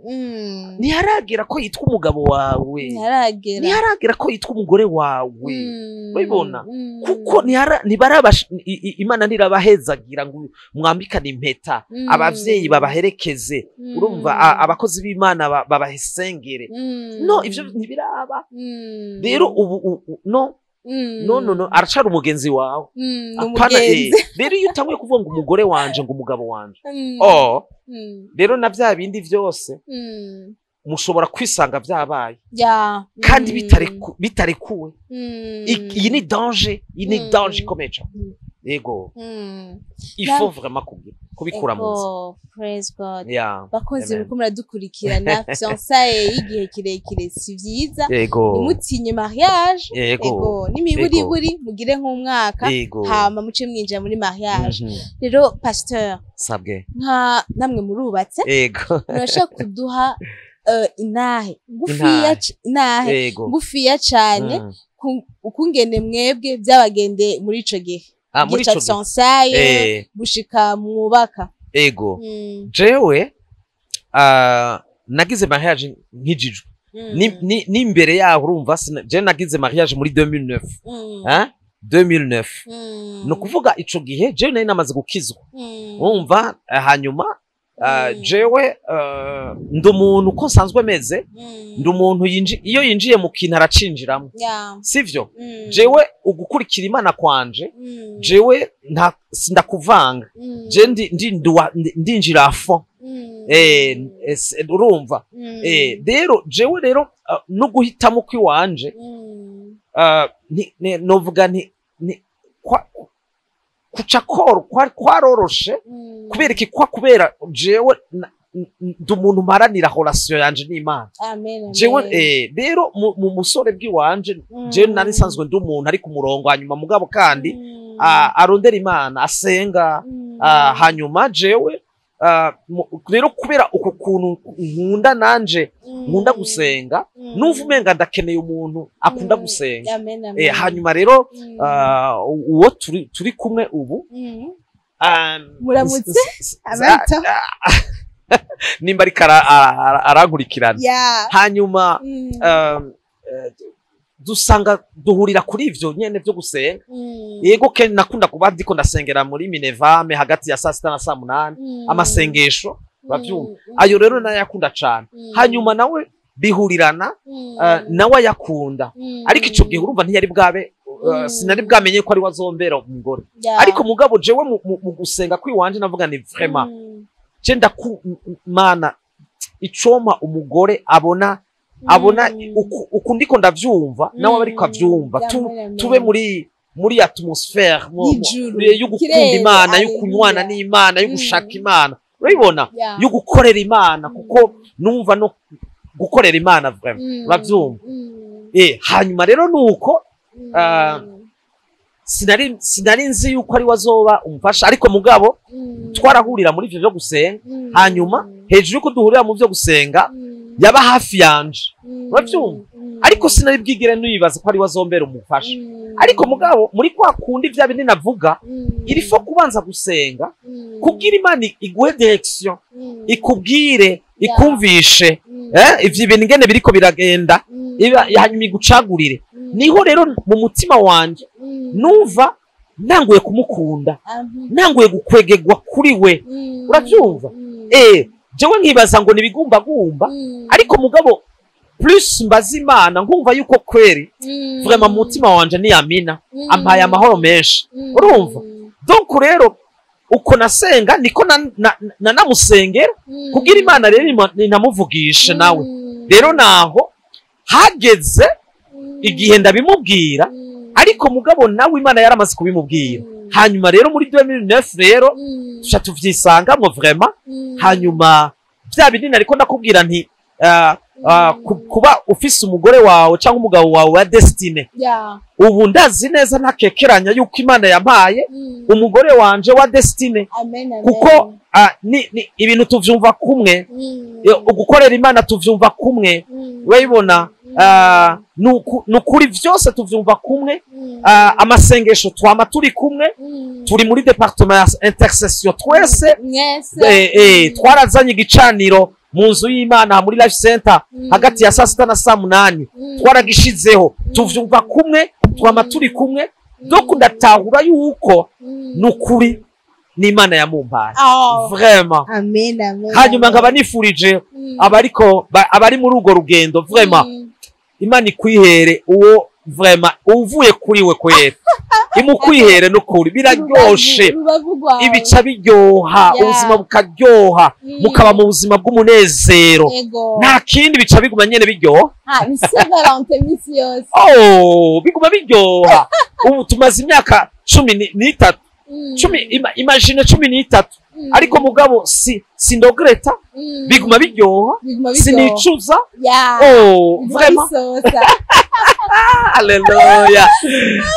Ntiharagera ko yitwa umugabo wawe. Ntiharagera. Ntiharagera ko yitwa umugore wawe. Urabibona? Kuko ntibarabasha, Imana ntirabahezagira ngo mwambikane impeta, abavyeyi babaherekeze, urumva, abakozi b'Imana babahesengere. No, ivyo ntibiraba. Rero ubu no, no, no, no, aracari umugenzi wawe. Apana, Umugenzi. Rero iyo utanguye kuvuga ngo umugore wanje, ngo umugabo wanje, oh, rero na vya bindi vyose mushobora kwisanga vyabaye kandi bitarekuwe. Iyi ni danger, iyi ni danger ikomeye cane. Yego, il faut vraiment kubikura mu nzu. Ego, praise God. Bakunzi, Amen. muriko muradukurikirana, fiançailles y'igihe kirekire si vyiza. Ntimutinye mariage. Ego, n'imiburiburi mugire nk'umwaka, hama muce mwinjira muri mariage. Rero pasteur, Sabwe. nka namwe murubatse, murashaka kuduha intahe ngufiya, Intahe. Intahe ngufiya cane, ukungene mwebwe byabagendeye muri ico gihe, Ah, muri igihe ca ico gihe. fiançailles gushika mwubaka? Ego. Jewe nagize mariage nkijijwe. N'imbere yaho, urumva, je nagize mariage muri 2009. Hein, 2009. Ni ukuvuga ico gihe jewe nari namaze gukizwa. Urumva, hanyuma jewe ndi umuntu uko nsanzwe meze, ndi umuntu iyo yinjiye mu kintu aracinjiramo, sivyo? Jewe ugukurikira Imana kwanje, jewe nta sindakuvanga. Je ndinjira à fond. Urumva, rero jewe rero no guhitamo kwiwanje, novuga nti kuca koro kwaroroshe. Kubera iki? Kwa kubera jewe ndi umuntu mparanira relation yanje n'Imana. Amen, Jewe amen. Rero mu musore bw'iwanje, jewe nari nsanzwe ndi umuntu ari ku murongo, hanyuma mugabo kandi arondera Imana, asenga. Hanyuma jewe rero kubera uku kuntu nkunda nanje, nkunda gusenga, numva umenga ndakeneye umuntu akunda gusenga. Amen, amen. Hanyuma rero uwo turi kumwe ubu, Muramutse, abarito. Nimba ariko arankurikirana. Hanyuma dusanga duhurira kuri ivyo nyene vyo gusenga. Yego, ke nakunda kuba ndiko ndasengera muri Minevame hagati ya saa 6 na saa 8, amasengesho, uravyumva? Ayo rero nayo yakunda cane. Hanyuma nawe bihurirana, nawe ayakunda. Ariko ico gihe urumva ntiyari bwabe, sinari bwamenye ko ari wazombera umugore. Ariko mugabo jewe mu gusenga kwiwanje navuga ni vraiment, je ndaku Mana icoma umugore abona uku ndiko ndavyumva, nawe aba ariko avyumva, tube muri atmosphère Y'ijuru. Yo gukunda Kirere, Imana, yo kunywana hallelujah. n'Imana, yo gushaka Imana, urabibona? Yo gukorera Imana, kuko numva no gukorera Imana vraiment, uravyumva? Hanyuma rero nuko sinari nzi yuko ari wazoba umufasha, ariko mugabo twarahurira muri ivyo vyo gusenga. Hanyuma hejuru yuko duhurira mu vyo gusenga, yaba hafi yanje, uravyumva? Ariko sinari bwigere nibaza ko ari wazombera umufasha. Ariko mugabo muri kwa kundi vya bindi navuga, il faut kubanza gusenga kugira Imana iguhe direction, ikubwire, ikumvishe ivyo bintu ingene biriko biragenda, hanyuma igucagurire. Niho rero mu mutima wanje numva nanguye kumukunda, nanguye gukwegegwa kuri we, uravyumva? Jewe nkibaza ngo nibigumbagumba, ariko mugabo plus mbaza Imana, nkumva yuko kweri vraiment mu mutima wanje niyamina ampaye amahoro menshi, urumva? Donc rero uko nasenga niko nanamusengera kugira Imana rero inamuvugishe nawe. Rero naho hageze igihe ndabimubwira, ariko mugabo nawe Imana yaramaze kubimubwira. Hanyuma rero muri 2009 rero tuca tuvyisangamwo vraiment. Hanyuma vya bindi nariko ndakubwira nti kuba ufise umugore wawe cyangwa umugabo wawe wa destinée, ubu ndazi neza ntakekeranya yuko Imana yampaye umugore wanje wa destinée, Amen, amen. kuko Ni ibintu tuvyumva kumwe, ugukorera Imana tuvyumva kumwe, urabibona. Nukuri vyose tuvyumva kumwe. Amasengesho twama turi kumwe, turi muri département ya intercession twese. Mwese. Twarazanye igicaniro mu nzu y'Imana muri Life Center hagati ya saa 6 na saa 8, twaragishizeho. Tuvyumva kumwe, twama turi kumwe. Donc ndatahura yuko nukuri n'Imana yamumpaye. Oh. Vraiment. Amen, amen. Hanyuma nkaba nifurije abariko abari muri urwo rugendo, vraiment, Imana ikwihere uwo, vraiment, uvuye kuri we kwera, imukwihere n'ukuri biraryoshe. Rubavu rwawe. Ibica biryoha, ubuzima bukaryoha, mukaba mu buzima bw'umunezero. Nta kindi, bica biguma nyene biryoha. Ha, ni Saint Valentin misi yose. Oh, biguma biryoha. Ubu tumaze imyaka 13, 10, imagine 13. Ariko mugabo si sindogreta, biguma biryoha. Biguma biryoha. Sinicuza. Oh, Biguma vraiment. bisosa. Alléluia,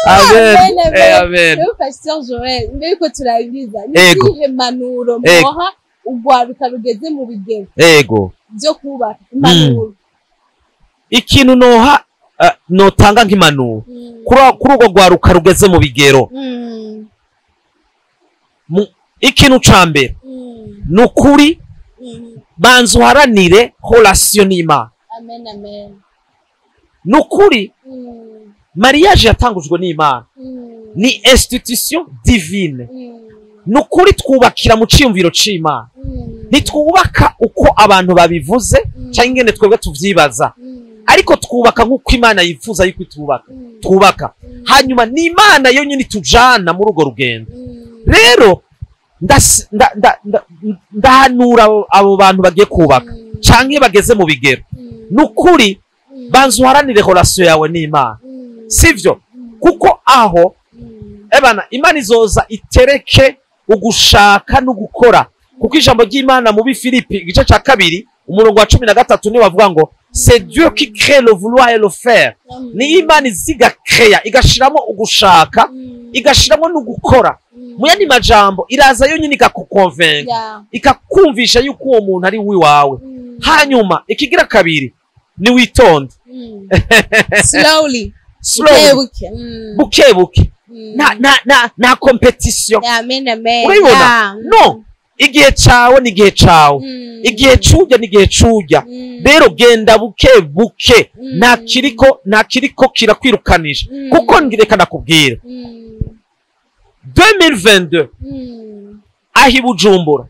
amen. Amen, amen. Amen. Rero Pastor Joel, mbere yuko turangiza, ni izihe mpanuro mwoha urwaruka rugeze mu bigero byo kubaka, impanuro? Ikintu noha, notanga nk'impanuro kuri urwo rwaruka rugeze mu bigero, ikintu ca mbere, ni ukuri, banza uharanire relation n'Imana. Amen, amen. Ni ukuri, mariage yatangujwe n'Imana, ni institution divine. Ni ukuri, twubakira mu ciyumviro c'Imana, ntitwubaka uko abantu babivuze cyangwa ingene twebwe tuvyibaza, ariko twubaka nk'uko Imana yifuza yuko itubaka, twubaka. Hanyuma ni Imana yonyine itujana muri urwo rugendo. Rero ndahanura abo bantu bagiye kubaka canke bageze mu bigero, ni ukuri, banza uharanire relation yawe n'Imana, sivyo? Kuko aho ebana Imana izoza itereke ugushaka no gukora, kuko ijambo ry'Imana mu Bifilipi igice ca 2 umurongo wa 13 niwe bavuga ngo: "C'est Dieu qui crée le vouloir et le faire." Ni Imana iziga créa, igashiramo ugushaka, igashiramo no gukora. Mu yandi majambo, iraza yonyine ikakukonvenga, ikakumvisha yuko uwo muntu ari uwiwawe. Hanyuma ikigira kabiri ni witonde. Slowly. Slowly. Buke buke. Buke buke. Nta compétition. Amen, amen. Urabibona? Yeah. No, igihe cawe ni igihe cawe, igihe curya ni igihe curya. Rero genda buke buke, nta kiriko kirakwirukanisha, kuko reka nakubwira, 2022 aho i Bujumbura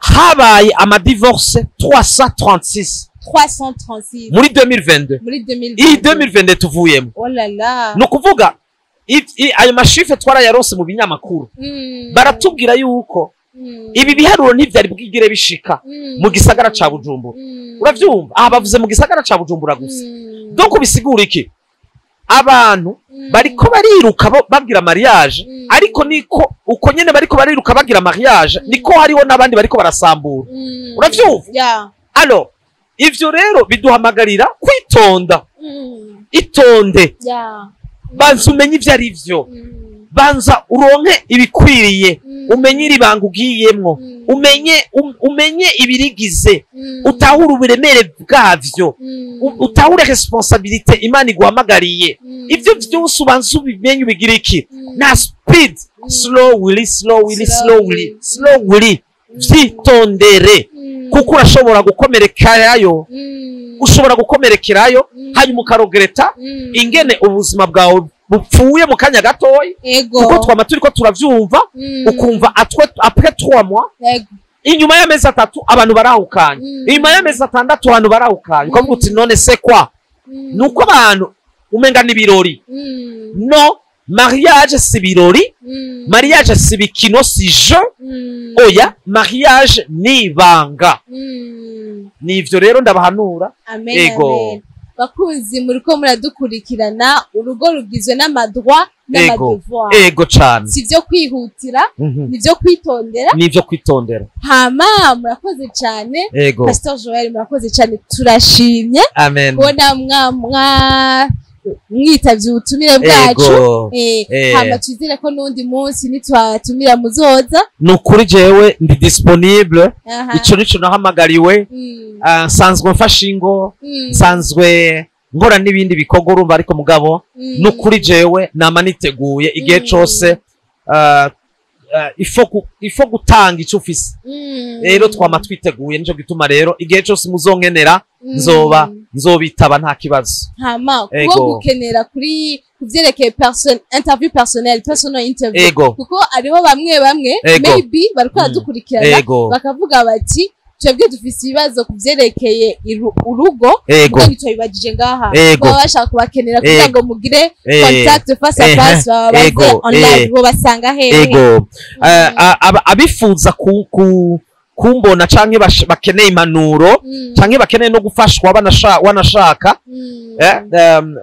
habaye amadivorce 336. 336. Muri 2022. Muri 2022. Iyi 2022 tuvuyemo. Oh là là. Ni ukuvuga ayo machiffres twarayaronse mu binyamakuru, baratubwira yuko ibi biharuro ntivyari bwigire bishika mu gisagara ca Bujumbura. Uravyumva, aha bavuze mu gisagara ca Bujumbura gusa. Donc bisigura iki? Abantu bariko bariruka babwira mariage, ariko niko uko nyene bariko bariruka bagira mariage, niko hariho n'abandi bariko barasambura. Uravyumva? Yeah. Alors ivyo rero biduhamagarira kwitonda. Itonde. Banza umenye ivyo ari vyo, banza uronke ibikwiriye, umenye iri banga ugiyemwo, umenye ibirigize, utahure uburemere bwavyo, utahure responsabilité Imana iguhamagariye. Ivyo vyose ubanza ubimenye, ubigira iki, nta speed. Slowly, slowly, slowly, slowly, vyitondere, kuko urashobora gukomerekerayo, ushobora gukomerekerayo, hanyuma ukaregreta ingene ubuzima bwawe bupfuye mu kanya gatoya. Kuko twama turiko turavyumva, ukumva après 3 mois, inyuma y'amezi 3 abantu barahukanye, inyuma y'amezi 6 abantu barahukanye, ukavuga uti: "None se kwa nuko abantu umenga n'ibirori?" No, mariage si ibirori, mariage si ibikino, si jeu. Oya, mariage ni ibanga. Nivyo rero ndabahanura. Amen. Ego. Amen. Bakunzi muriko muradukurikirana, urugo rugizwe n'amadroit n'amadevoir. Ego cane. Si ibyo kwihutira, ni ibyo kwitondera. Nivyo kwitondera. Hama murakoze cyane. Ego. Pastor Joel, murakoze cyane, turashimye Amen. kubona mwa mwa Mwitavye ubutumire bwacu. Ego. Hama twizere ko n'undi munsi nitwatumira muzoza. Ni ukuri, jewe ndi disponible. Ico nico nahamagariwe. Nsanzwe mfasha ingo, nsanzwe nkora n'ibindi bikorwa, urumva, ariko mugabo nukuri jewe nama niteguye igihe cose. Ifo gutanga ico ufise. Rero twama twiteguye, nico gituma rero igihe cose muzonkenera nzoba nzobitaba, nta kibazo. Hama kuba gukenera kuri kuvyerekeye person interview personnel, personal interview, kuko hariho bamwe bamwe maybe bariko baradukurikirana bakavuga bati: "Twebwe dufise ibibazo ku vyerekeye urugo, kuko ntitwabibajije ngaha." Baba bashaka kubakenera kugira ngo mugire contact face à face, bababaze online, bo basanga hehe? Ego. Abifuza kumbona canke bakeneye impanuro canke bakeneye no gufashwa, wanashaka,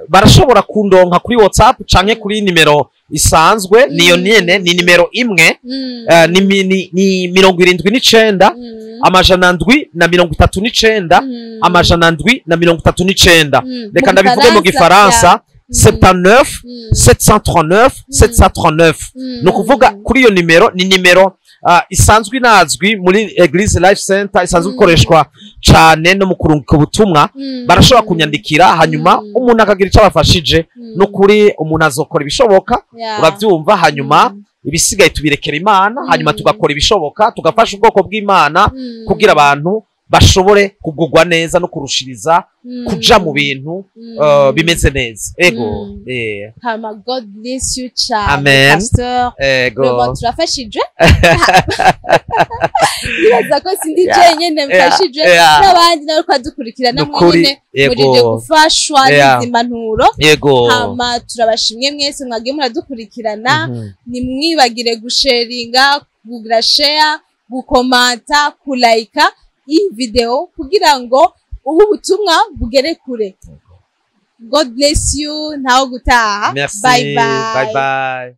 barashobora kundonka kuri WhatsApp canke kuri nimero isanzwe. Niyo nyene, ni nimero imwe. Ni 79 739 739. Reka Mu ndabivuge mu Gifaransa, Gifaransa: 79 739 739. Ni ukuvuga kuri iyo nimero, ni nimero isanzwe inazwi muri Eglise Life Center, isanzwe ikoreshwa cane no mu kurungika ubutumwa. Barashobora kunyandikira, hanyuma umuntu akagira icyo abafashije. Nukuri umuntu azokora ibishoboka, urabyumva, hanyuma ibisigaye tubirekera Imana, hanyuma tugakora ibishoboka, tugafasha ubwoko bw'Imana kugira abantu bashobore kugugwa neza no kurushiriza kuja mu bintu bimeze neza. Ego. Hama God bless you cyane, Amen. Pastor. Ego. Vraiment turafashije, nibaza ko sindi jenyene mfashije, n'abandi nawe twadukurikirana Nukuri, mwenyene murinde gufashwa n'izi mpanuro. Hama turabashimye mwese mwagiye muradukurikirana. Nimwibagire gusharinga, kugira share, gukomanta, kulayika iyi video kugira ngo ubu butumwa bugere kure. God bless you, ntaho gutaha. Merci. Bye bye. Bye bye.